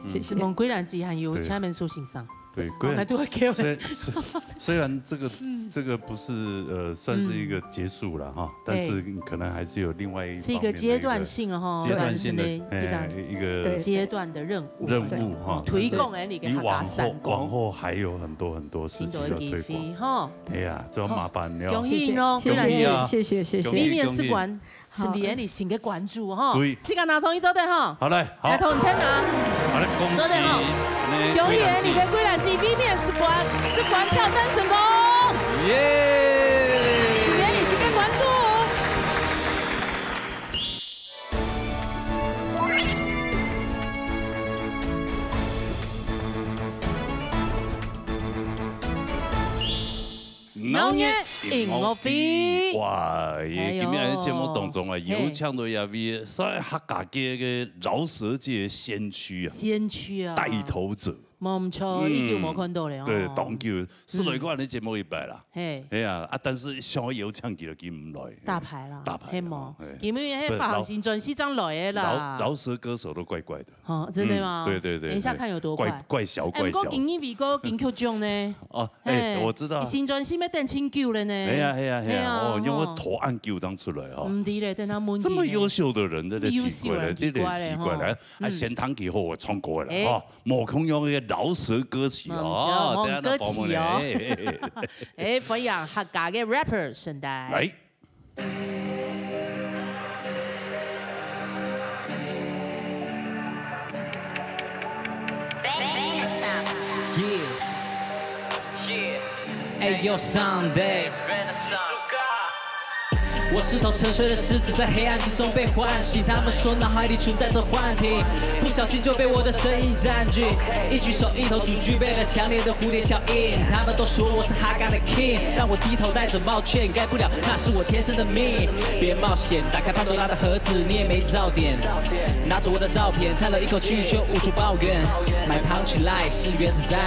嗯。謝謝。問歸欄子還有，對。謝明書先生。對，哦，歸欄，還都會給我。雖，雖，雖然這個，嗯。這個不是，呃，算是一個結束了哈，嗯。但是可能還是有另外一方面的一個，是一個階段性的哈，階段性的，對，非常，哎，一個，對，階段的任務。 任務哈，對。推廣个你个客家三國。你往後，往後還有很多很多事情要推廣。真多機會哈。哎呀，這要麻煩了。好，恭喜你哦，謝謝，歸欄子。謝謝，謝謝，謝謝。明年是關，是明年你新个關注哈。對。這個拿上去做得哈。好嘞，好。來，同你聽啊。好嘞，恭喜。做得哈。恭喜你个歸欄子，明年是關，是關挑戰成功。耶！是明年你新个關注。 農業音樂會。哇，哎喲。今日个節目當中啊，嘿。有請到一位算客家界个饒舌界先驅啊，先驅啊。帶頭者。無毋著，嗯。已經無看到了哦。對，當久，係來過恁樣節目一擺啦。 嘿。哎呀，啊，但是想要邀請佢，佢毋來。大牌啦，大牌啦，係無？嘿。因為彼發行新專輯正來个啦。不，饒，饒舌歌手都怪怪的。哦，真的嗎？嗯，對，對，對，等一下看有多怪。怪，怪小，哎，怪小。毋過今年偉哥金曲獎呢？哦，哎，嘿，我知道。新專輯要等真久了呢。哎呀，哎呀，哎呀，哎呀，哦，因為吼。拖恁久正出來哦。毋知咧，等下問佢呢。這麼優秀的人，真的奇怪了，優秀人奇怪了，奇怪了，吼。哎，嗯。先聽佢好好唱歌了，哎。哦。 無共樣个饒舌歌曲哦，嗯，是哦，等下再播分你。無共樣个歌曲哦。嘿，嘿，嘿。哎，歡迎客家个rapper沈黛。來。Yeah。Yeah。哎喲，Sunday。 我是頭沉睡的獅子，在黑暗之中被喚醒。他們說腦海裡存在著幻聽，不小心就被我的聲音佔據。一舉手一投足具備了強烈的蝴蝶效應。他們都說我是哈嘎的 king，但我低頭戴著帽卻掩蓋不了，那是我天生的命。別冒險，打開潘多拉的盒子，你也沒槽點。拿著我的照片，嘆了一口氣，卻無處抱怨。My punchline是原子彈，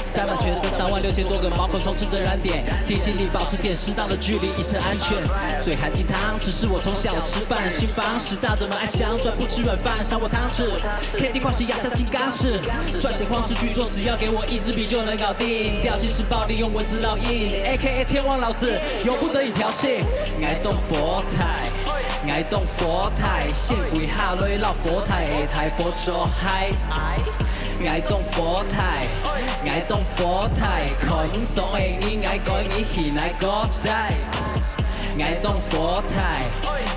塞滿全身三萬六千多個毛孔，充斥著燃點，提醒你保持點適當的距離，以策安全。嘴含金湯匙是我從小吃飯，新方式大人們愛饗飩不吃軟飯，賞我湯匙，K D跨時壓下金剛石，撰寫曠世巨作，只要給我一支筆就能搞定。調性是暴力，用文字烙印，A K A 天王老子，由不得你調戲。I don't fall time。𠊎當火大，先跪下來摎火大个大火做嗨。𠊎當火大，𠊎當火大，看毋爽个人，𠊎趕緊去𠊎个底。𠊎當火大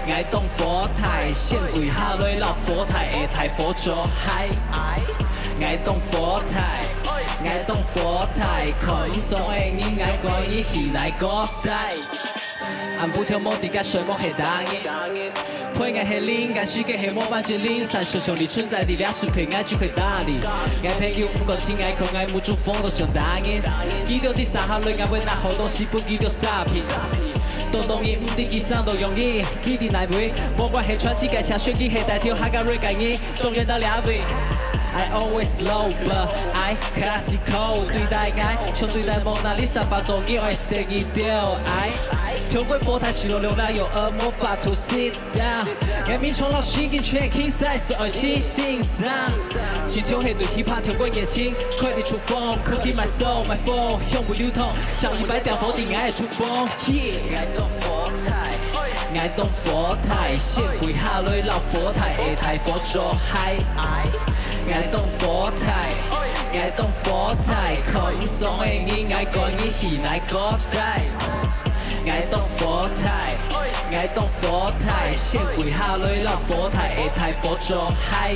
，𠊎當火大，先跪下來摎火大个大火做嗨。𠊎當火大，𠊎當火大，看毋爽个人，𠊎趕緊去𠊎个底。 暗晡天無在該睡目係打人。陪𠊎係零，但時間係無半斤零，三小兄弟存在在這水平，𠊎就會打你。𠊎朋友毋過親愛，看𠊎目珠紅都想打人。記得在沙下內，𠊎會拿好東西分佢兜沙皮。當當然毋知佢生到容易，佢在哪位，無關係，全世界請選佢係代表客家rap个人，當然到這位。I always low, but I classical。對待𠊎，像對待Mona Lisa，發作你愛死你表。I 跳過火台，是路流浪，有惡魔法度sit down。眼明衝浪，神經全king size，愛去欣賞。心中係對hip hop跳過眼睛，快點出風，cookie my soul，my flow，永不流通，將一百點否定愛出風。Yeah。 𠊎當火大，先跪下來摎火大个大火做嗨。𠊎當火大，𠊎當火大，看毋爽个人，𠊎趕緊去𠊎个底。𠊎當火大，𠊎當火大，先跪下來摎火大个大火做嗨。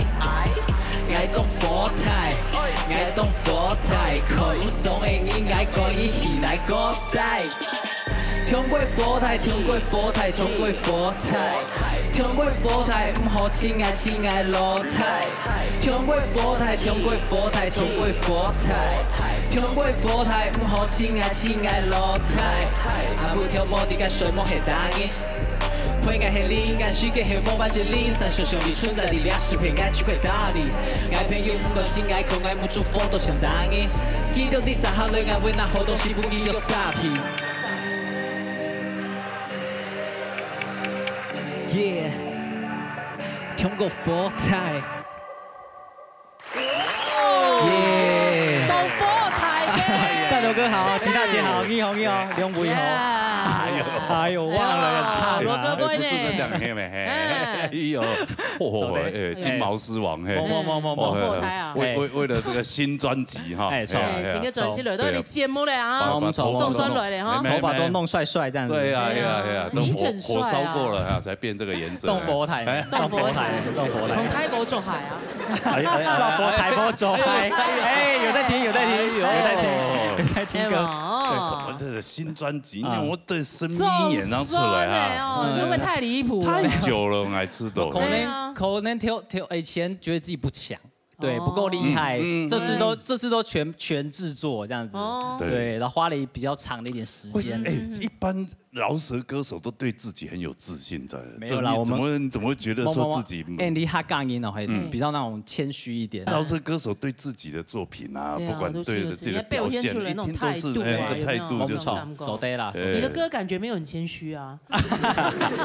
𠊎當火大，𠊎當火大，看毋爽个人，𠊎趕緊去𠊎个底。 跳過火台，跳過火台，跳過火台，跳過火台，毋好親愛，親愛老弟。跳過火台，跳過火台，跳過火台，跳過火台，毋好親愛，親愛老弟。暗晡天無在該睡目係打人。陪𠊎係零，但時間係無半斤零，三小兄弟存在在這水平，𠊎就會打你。𠊎朋友毋過親愛，看𠊎目珠紅都想打人。記得在沙下內，𠊎會拿好東西分佢兜沙皮。 Yeah，中國火台。耶！到火台耶！大头哥好，吉大姐好，你好你好，梁伟好。哎呦，哎呦，忘了唱啊。罗哥不会呢。不是这样，嘿没嘿，哎呦，嚯，哎，金毛狮王嘿，某某某某某。为为为了这个新专辑哈，哎，错，哎，新个专辑来到你节目了啊，我们走，总算来了哈。头发都弄帅帅这样子。对呀，哎呀哎呀，都你真火火帅啊烧过了哈，才变这个颜色。动佛台，动佛台，动佛台，动佛台。从开口做海啊。哎哎哎，老佛台佛走海，哎，有在听，有在听，有在听，有在听歌。哦，这个新专辑，你看我对生命演唱出来啊，哦，你会不会太离谱了？太久了，我还吃懂。可能可能挑挑以前觉得自己不强，对，不够厉害，这次都这次都全全制作这样子，哦，对对，然后花了比较长的一点时间。哎，一般饶舌歌手都对自己很有自信的，没有啦，这你我们怎么怎么会觉得说自己？哎，你哈港音哦，还比较那种谦虚一点。饶舌歌手对自己的作品啊，对啊不管都是对自己的表现，有自己要表现出来那种一定都是态度啊哎那个态度就有没有是那种感觉走对啦，对你的歌感觉没有很谦虚啊。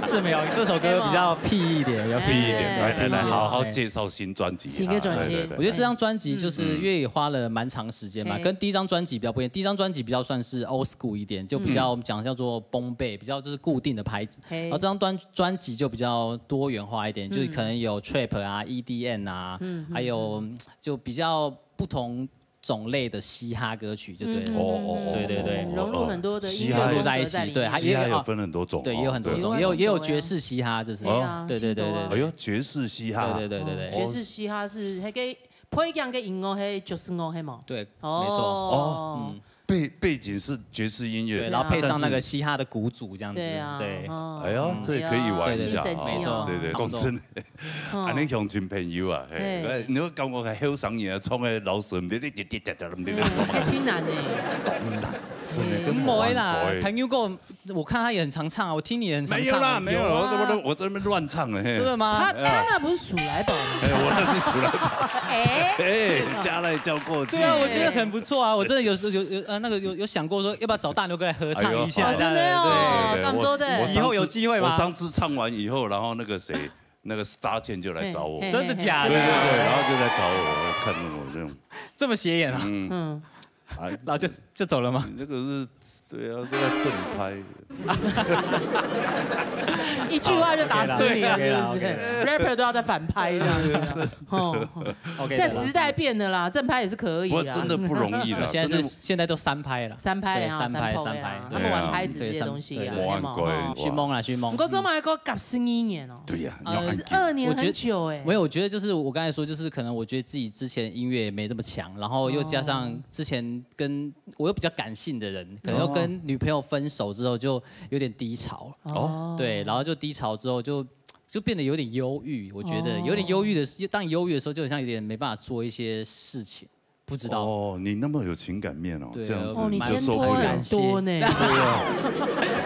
是没有，这首歌比较屁一点，比较第一点，来来来，哎好好介绍新专辑。新的专辑对对对我觉得这张专辑就是因为也花了蛮长时间嘛，嗯跟第一张专辑比较不一样。第一张专辑比较算是 old school 一点，就比较我们讲叫做崩贝，比较就是固定的拍子。嘿然后这张专专辑就比较多元化一点，就是可能有 trap 啊、E D M 啊，还有就比较不同种类的嘻哈歌曲，就对了。哦哦哦，对对对融入很多的音嘻哈乐风在一起格在里面。对还嘻哈有分很多种，对，也有很多种，有也有也有很多呀爵士嘻哈，这是对啊，对对对对听过啊哎呦，爵士嘻哈，对对对对对爵士嘻哈是那个配讲个音乐，黑爵士乐，黑嘛。对，没错。哦，背背景是爵士音对，乐，然后配上那个但是嘻哈的鼓组这样子，对啊，对。哦哎呦，这个可以玩一下精神啊，激昂对对对，对对，差不多讲真的，嗯安尼乡亲朋友啊，嘿嘿，你要感觉后生人唱的老神，你你你你你你嗯，太清难呢。真的跟不会啦玩过，朋友哥，我看他也很常唱啊，我听你也很常唱啊。没有啦，没有啦，啊我怎么都我这边乱唱了，嘿，真的吗？他他那不是鼠来宝吗？哎，我那是出来吧，哎，哎，加来叫过去，对啊，我觉得很不错啊，我真的有时有有呃那个有有想过说要不要找大牛哥来合唱一下，哎呦哦，真的这样子哦，对讲说的我上次以后有机会吗我上次唱完以后，然后那个谁，那个 Star Chen 就来找我，嘿对对，假嘿的？对对对，然后就来找我，看我这种，这么显眼啊？嗯，啊，然后就就走了吗？你那个是，对啊，这个正拍的。一句话就打死你了，OK啦，是不是？OK啦，OK啦。Rapper 都要在反拍的，哦，OK的啦。现在时代变了啦，正拍也是可以啦。不，真的不容易啦，现在是，真的。现在都三拍了。三拍了哈，对，三拍，三拍了哈，三拍，对。他们玩拍子这些东西啊，对，三拍。有没有？哦。寻梦啦，寻梦。不过这么一个十二年哦。对呀，你要按时。十二年很久哎。我觉得，没有，我觉得就是我刚才说，就是可能我觉得自己之前音乐没这么强，然后又加上之前跟，我又比较感性的人，可能又跟女朋友分手之后就有点低潮。哦。对，然后就低潮之后就，就变得有点忧郁，我觉得有点忧郁的时，当你忧郁的时候，就很像有点没办法做一些事情，不知道。哦，你那么有情感面哦，对，这样子，哦，你牵拖很多呢。对啊。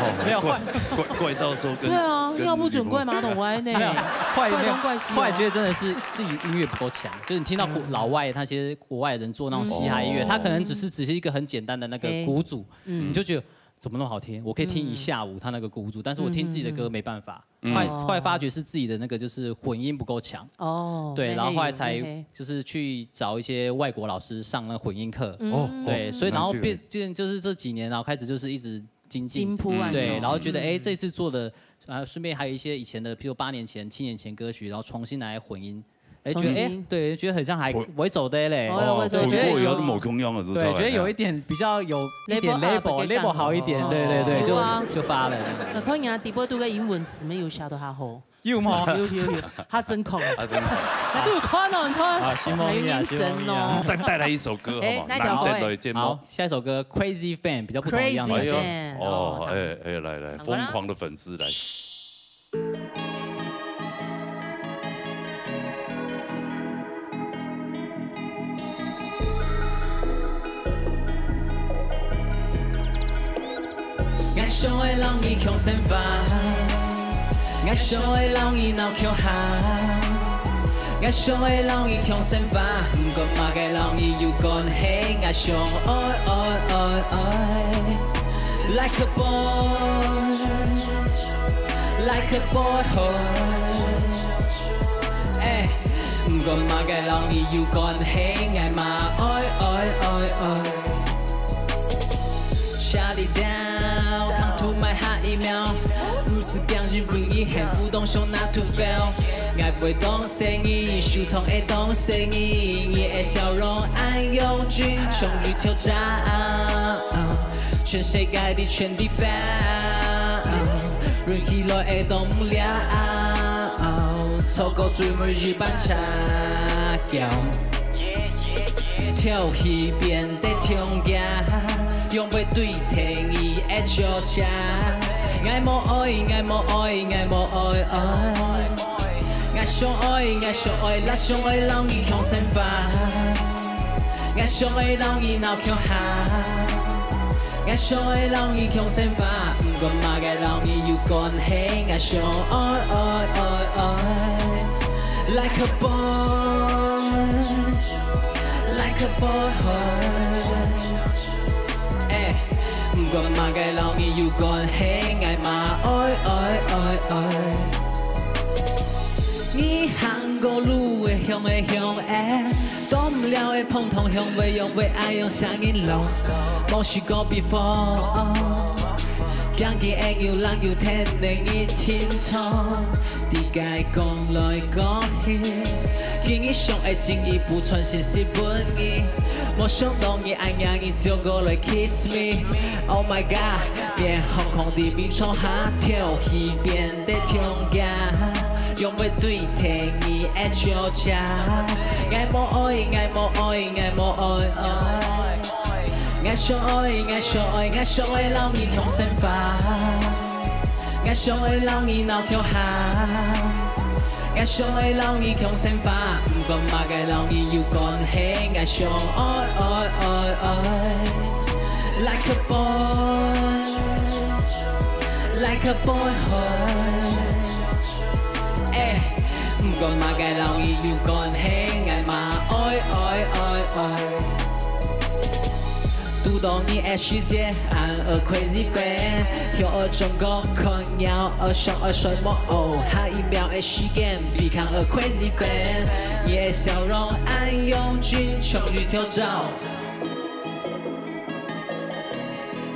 哦，没有，怪，怪，怪到说跟，对啊，跟尿不准怪马桶歪呢。没有，后来没有，怪东怪西哦。后来觉得真的是自己音乐不够强，就是你听到国，老外那些国外人做那种嘻哈音乐，他可能只是，只是一个很简单的那个鼓组，你就觉得怎么那么好听？我可以听一下午他那个鼓组，但是我听自己的歌没办法。后来，后来发觉是自己的那个就是混音不够强。哦，对，然后后来才就是去找一些外国老师上那个混音课。哦，对，所以然后变，那这个就，就是这几年，然后开始就是一直精进。进步啊，对，然后觉得，哎，这次做的，啊，顺便还有一些以前的，譬如八年前、七年前歌曲，然后重新拿来混音。哎，觉得，哎，重新。对，觉得很像还，我，我走的嘞。哦，我走的。对，觉得有，有点无共样的，对，觉得有一点比较有一点 level up 的感觉。Level，level 好一点，对，对，对，就，有啊。就发了。那看人家底部都个英文词没有写到好好。有吗？有，有，有，他真空。他真空。那都有看哦，你看。啊，寻梦啊，没有认真哦。寻梦啊。再带来一首歌，好吗？哎，哪一条歌？难得的节目。好，下一首歌 Crazy Fan 比较不同样的。Crazy Fan，哎呦，哦，哦，哎，哎，来，来，好啦。疯狂的粉丝来。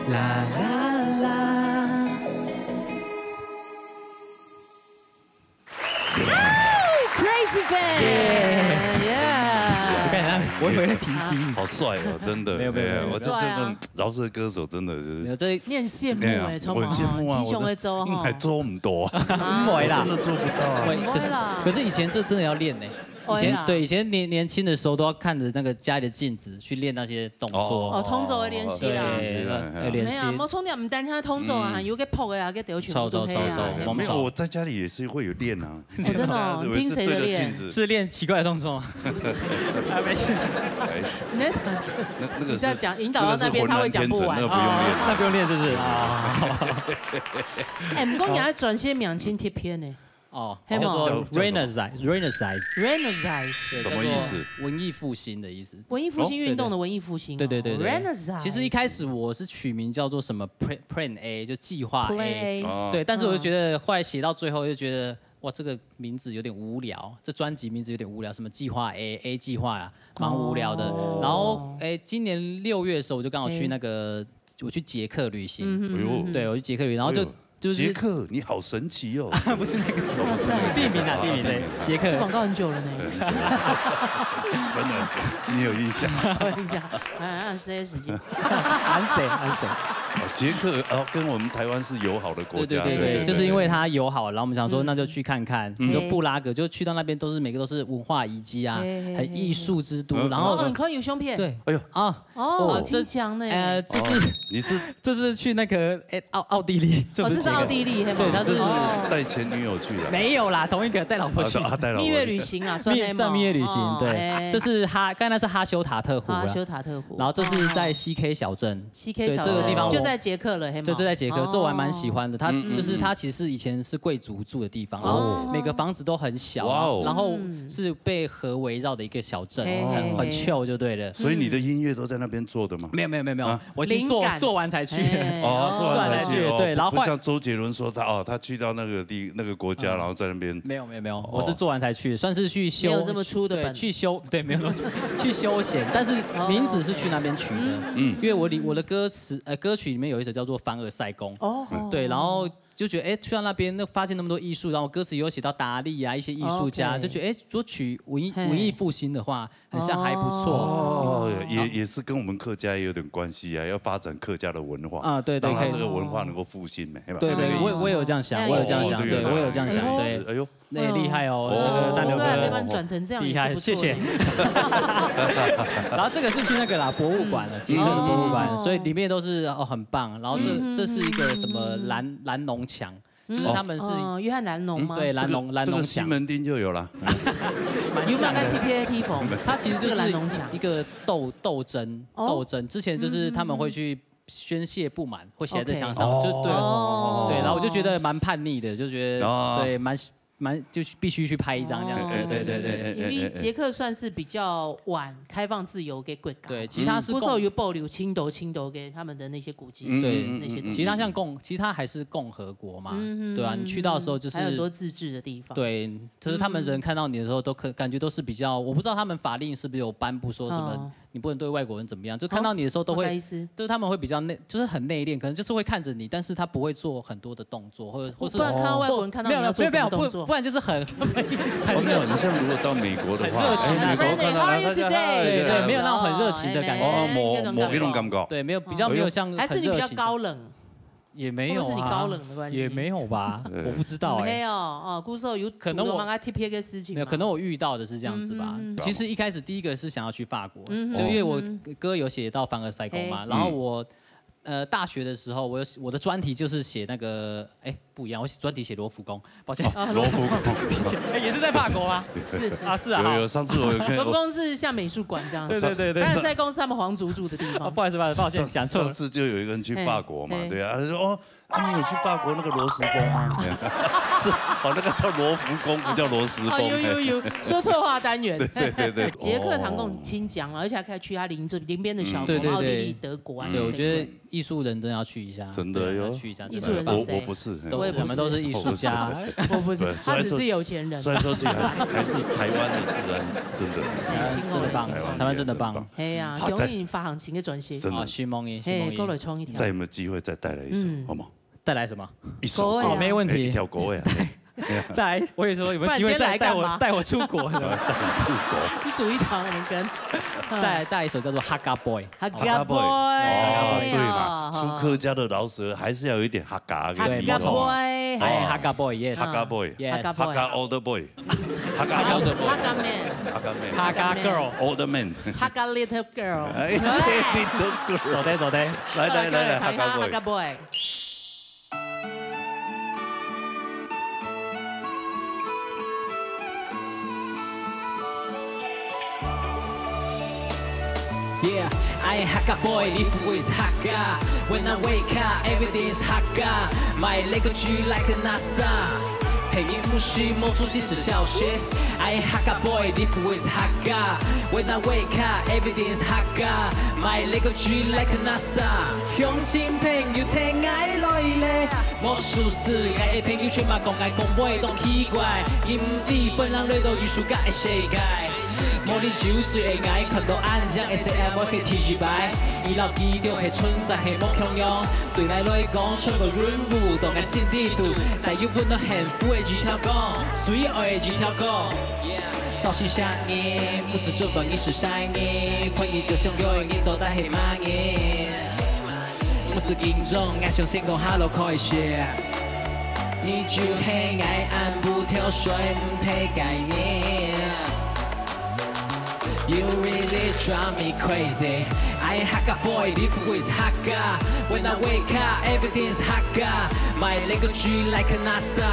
啦啦啦。Crazy Fan，yeah。我以为在停机。好帅哦，真的。没有没有没有哎呀我就很帅啊真的饶舌歌手，真的就是没有，这你很羡慕哎呀哎，从我很羡慕啊，从雄的周哈我还。做唔到啊。不会啦真的做不到啊。会，可是不会啦可是以前这真的要练呢。以会啦前对以前年年轻的时候都要看着那个家里的镜子去练那些动作。哦，动作的练习啦。对，哎要要练习没。有，我从来唔单单动作啊，嗯有个拍的啊，个都全部都超超配啊超超。没有，我在家里也是会有练啊。哦真的哦对听谁的练我是对着镜子是练奇怪的动作吗？啊，没事。哎，你在讲这，那那个你是要讲引导到那边，他会讲不完那个是浑然天成，那个不用练。那不用练，是不是？啊，哎，毋过你还转些明星贴片呢哦，黑吗叫做叫叫什么 Renaissance，Renaissance。 ，Renaissance，对什么意思？叫做文艺复兴的意思。文艺复兴运动的文艺复兴哦。对对对对对 Renaissance，其实一开始我是取名叫做什么 Plan Plan A，就计划 Plan A。 A，哦对，但是我就觉得后来写到最后，就觉得哇，这个名字有点无聊，这专辑名字有点无聊，什么计划 A、A 计划啊，蛮无聊的。哦然后哎，今年六月的时候，我就刚好去那个，我去捷克旅行。嗯哎呦，对，我去捷克旅行，然后就哎呦就是杰克，你好神奇哦。不是那个哇塞地名啊，地名对，捷克。广告很久了呢，真的，你有印象？我跟你讲，哎，按时间。安谁安谁？哦，捷克哦，跟我们台湾是友好的国家。对对对对，就是因为它友好，然后我们想说那就去看看，嗯就布拉格，就去到那边都是每个都是文化遗迹啊，嘿嘿嘿很艺术之都，然后哦，你可以有相片。对，哎呦，啊，哦，啊这金墙呢？呃，这是你是这是去那个哎奥奥地利，这哦，不是捷克这是奥地利，黑吗？对，它是是哦带前女友去的。没有啦，同一个带老婆去。啊，带老婆蜜月旅行啊，算黑吗蜜算蜜月旅行，哦对，哎这是哈，刚才那是哈修塔特湖哈啊，修塔特湖，然后这是在 C K 小镇，C K 对小这个地方我镇就在捷克了，黑吗？对，就在捷克，哦这我还蛮喜欢的。它嗯就是它其实以前是贵族住的地方，哦每个房子都很小，哇哦然后嗯是被河围绕的一个小镇，嘿很很嘿 chill 就对了。所以你的音乐都在那边做的吗？没有没有没有没有啊，我已经做灵感做完才去。哎哦，做完才去对哦，对然后换不不像周杰伦说他哦，他去到那个地那个国家，然后在那边没有没有没有，我是做完才去，算是去休没有这么粗的本对去休对没有那么粗去休闲，但是名字是去那边取的，嗯因为我里我的歌词呃歌曲里面有一首叫做《凡尔赛宫》，哦，对，然后就觉得哎去到那边那发现那么多艺术，然后歌词有写到达利啊一些艺术家，哦，OK 就觉得哎如果取文艺嘿文艺复兴的话，很像还不错。哦，也也是跟我们客家也有点关系啊，要发展客家的文化啊对对让它可以这个文化能够复兴嘛，对吧？对对，那个意思我我有这样想，哎我有这样想，哦对我有这样想，哎呦对，哎呦，那也厉害哦，那个大刘我刚才被哥你转成这样厉害，也是不错的谢谢。然后这个是去那个啦博物馆了，捷克的博物馆，所以里面都是哦很棒。然后这这是一个什么蓝蓝龙墙，就是他们是哦，约翰兰农吗？对蓝龙蓝这个龙墙，西门町就有了。蛮有没有像的。跟 T P A T 缝？它其实就是这个蓝龙墙一个斗斗争哦斗争，之前就是他们会去宣泄不满，会写在墙上，哦就对。哦对，然后我就觉得蛮叛逆的，就觉得、哦对，蛮蛮就是必须去拍一张这样子。哦对对对对。因为捷克算是比较晚开放自由给国家，对，其他是不过共有保留青岛青岛给他们的那些古迹，嗯对那些东西。其他像共，其他还是共和国嘛，嗯对啊，你去到的时候就是还有很多自治的地方。对，就是他们人看到你的时候，都可感觉都是比较，我不知道他们法令是不是有颁布说什么，哦你不能对外国人怎么样，就看到你的时候都会，大概意思。就是他们会比较内，就是很内敛，可能就是会看着你，但是他不会做很多的动作，或者或是不然看到外国人看到你没有要做什么动作没有没有不不然就是很哦，没有，你像如果到美国的话，很热情啊哎美国看到他，他就 How are you today？对对，没有那种很热情的感觉。哦对没有那种很热情的感觉。那种感觉对，没有比较没有像还是你比较很热情的高冷？也没有啊，会不会是你高冷的关系也没有吧，我不知道哎。没有哦，故所有可能我土龙妈妈 T P A 的事情嘛，没有，可能我遇到的是这样子吧。嗯嗯嗯其实一开始第一个是想要去法国，嗯就因为我歌有写到凡尔赛宫嘛，嘿然后我。呃，大学的时候，我有我的专题就是写那个，哎，不一样，我写专题写罗浮宫，抱歉，哦罗浮宫。哎，也是在法国吗？是。啊，是啊，有有，上次我有看，罗浮宫是像美术馆这样对子，对对对，凡尔赛宫是他们皇族住的地啊，方不。好意思，不好意思，抱歉，上讲错了。上次就有一个人去法国嘛，嘿对啊，他就说哦，啊，你有去法国那个罗浮宫吗？是，哦，那个叫罗浮宫，不叫罗浮宫。哦，有有有，说错话单元。对对对，捷克糖共亲讲了，而且还可以去他邻这邻边的小国，对对对奥地利、德国啊。对，我觉得对艺术人真的要去一下，真的哟对要去一下，艺术人是谁我我不是，嘿都我不是，我不是，我不是，他只是有钱人。虽然说这个还是台湾的治安真的，哎，真的棒，台湾真的棒。哎呀，好，恭喜发行新的专辑。真的。啊，承蒙你，承蒙你。嘿，过来唱一条。再有没有机会再带来一首，嗯。好吗？带来什么？一首歌啊。哦，没问题。哎，一条歌呀。再来，我也说有没有机会再带我，不然今天来干嘛？带我出国？带你出国。你组一团，我们跟。再来带一首叫做《Hakka Boy》。Hakka Boy。哦，对嘛，哦。出客家的饶舌还是要有一点客家的味道。对，没错。哎，Hakka Boy，yes。Hakka Boy。Yes。Hakka Boy。Hakka old boy。Hakka old boy。Hakka man。Hakka man。Hakka girl。Old man。Hakka little girl。哎，对。Little girl。走的，走的。来，来，来，来，Hakka boy。Hakka boy。 Yeah, I am Hakka boy, live with Hakka. When I wake up, everything's Hakka. My language like NASA. 配音不是某种新式小学。I am Hakka boy, live with Hakka. When I wake up, everything's Hakka. My language like NASA. 乡亲朋友，听𠊎来咧。 魔术师，𠊎个朋友圈嘛講𠊎講話當奇怪，佢毋知分人累到藝術家个世界。無啉酒醉个𠊎看到恁樣个S M會第一排，佢摎佢兜係存在係無共樣。對𠊎來講，全部任務到𠊎心底肚，帶有溫暖幸福个一條歌，最愛个一條歌。早起啥人？不是準備你是啥人？陪你就像有人到底係麼人？ 毋使緊張，𠊎想先講hello開始。你就係𠊎暗晡頭睡毋忒个人。You really drive me crazy. I am Hakka boy, live with Hakka. When I wake up, everything's Hakka. My language like NASA.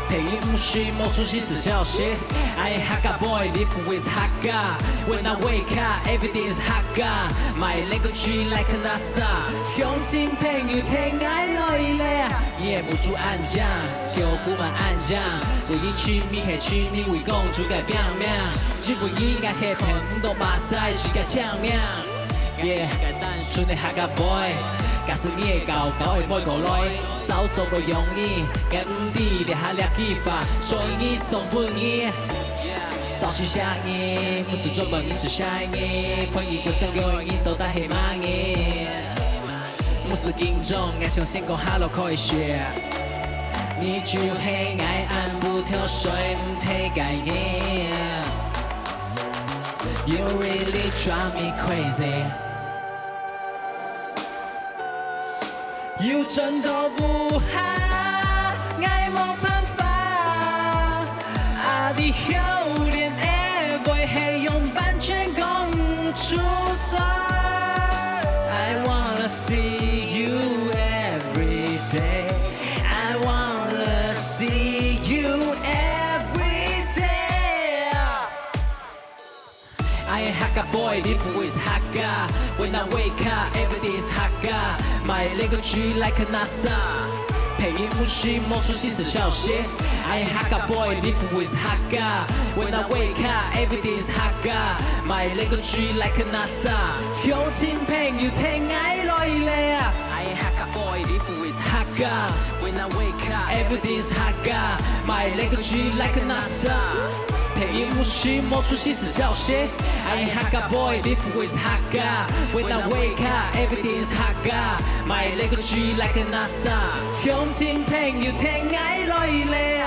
配音不是某种新式小学。I am Hakka boy, live with Hakka. When I wake up, everything's Hakka. My language like NASA. 鄉親朋友，聽𠊎來咧。你个目珠恁靚，叫我嘛恁靚。為你痴迷係痴迷，為公主个拼命。因為你个血統，毋到巴西，自家簽名。 Yeah，單純个Hakka boy，假使你个高高个飛過來，少做个容易，𠊎毋知這下這句話，所以你送分你。早起啥人？毋使準備你是啥人？陪你就像有人到底係麼人？毋使緊張，𠊎想先講hello開始。你就係𠊎暗晡頭睡毋忒个人。 You really drive me crazy. 有真多無限，𠊎無辦法。啊，你笑臉个話係用完全講毋出嘴。I wanna see you every day. I wanna see you every day. I am Hakka boy, live with Hakka. When I wake up, everything's Hakka. My language like NASA. 配音不是某种新式小学。I am Hakka boy, live with Hakka. When I wake up, everything's Hakka. My language like NASA. 鄉親朋友，聽𠊎來咧。I am Hakka boy, live with Hakka. When I wake up, everything's Hakka. My language like NASA. 配音不是某种新式小学。I am Hakka boy, live with Hakka. When I wake up, everything's Hakka. My language like NASA. 鄉親朋友，聽𠊎來咧。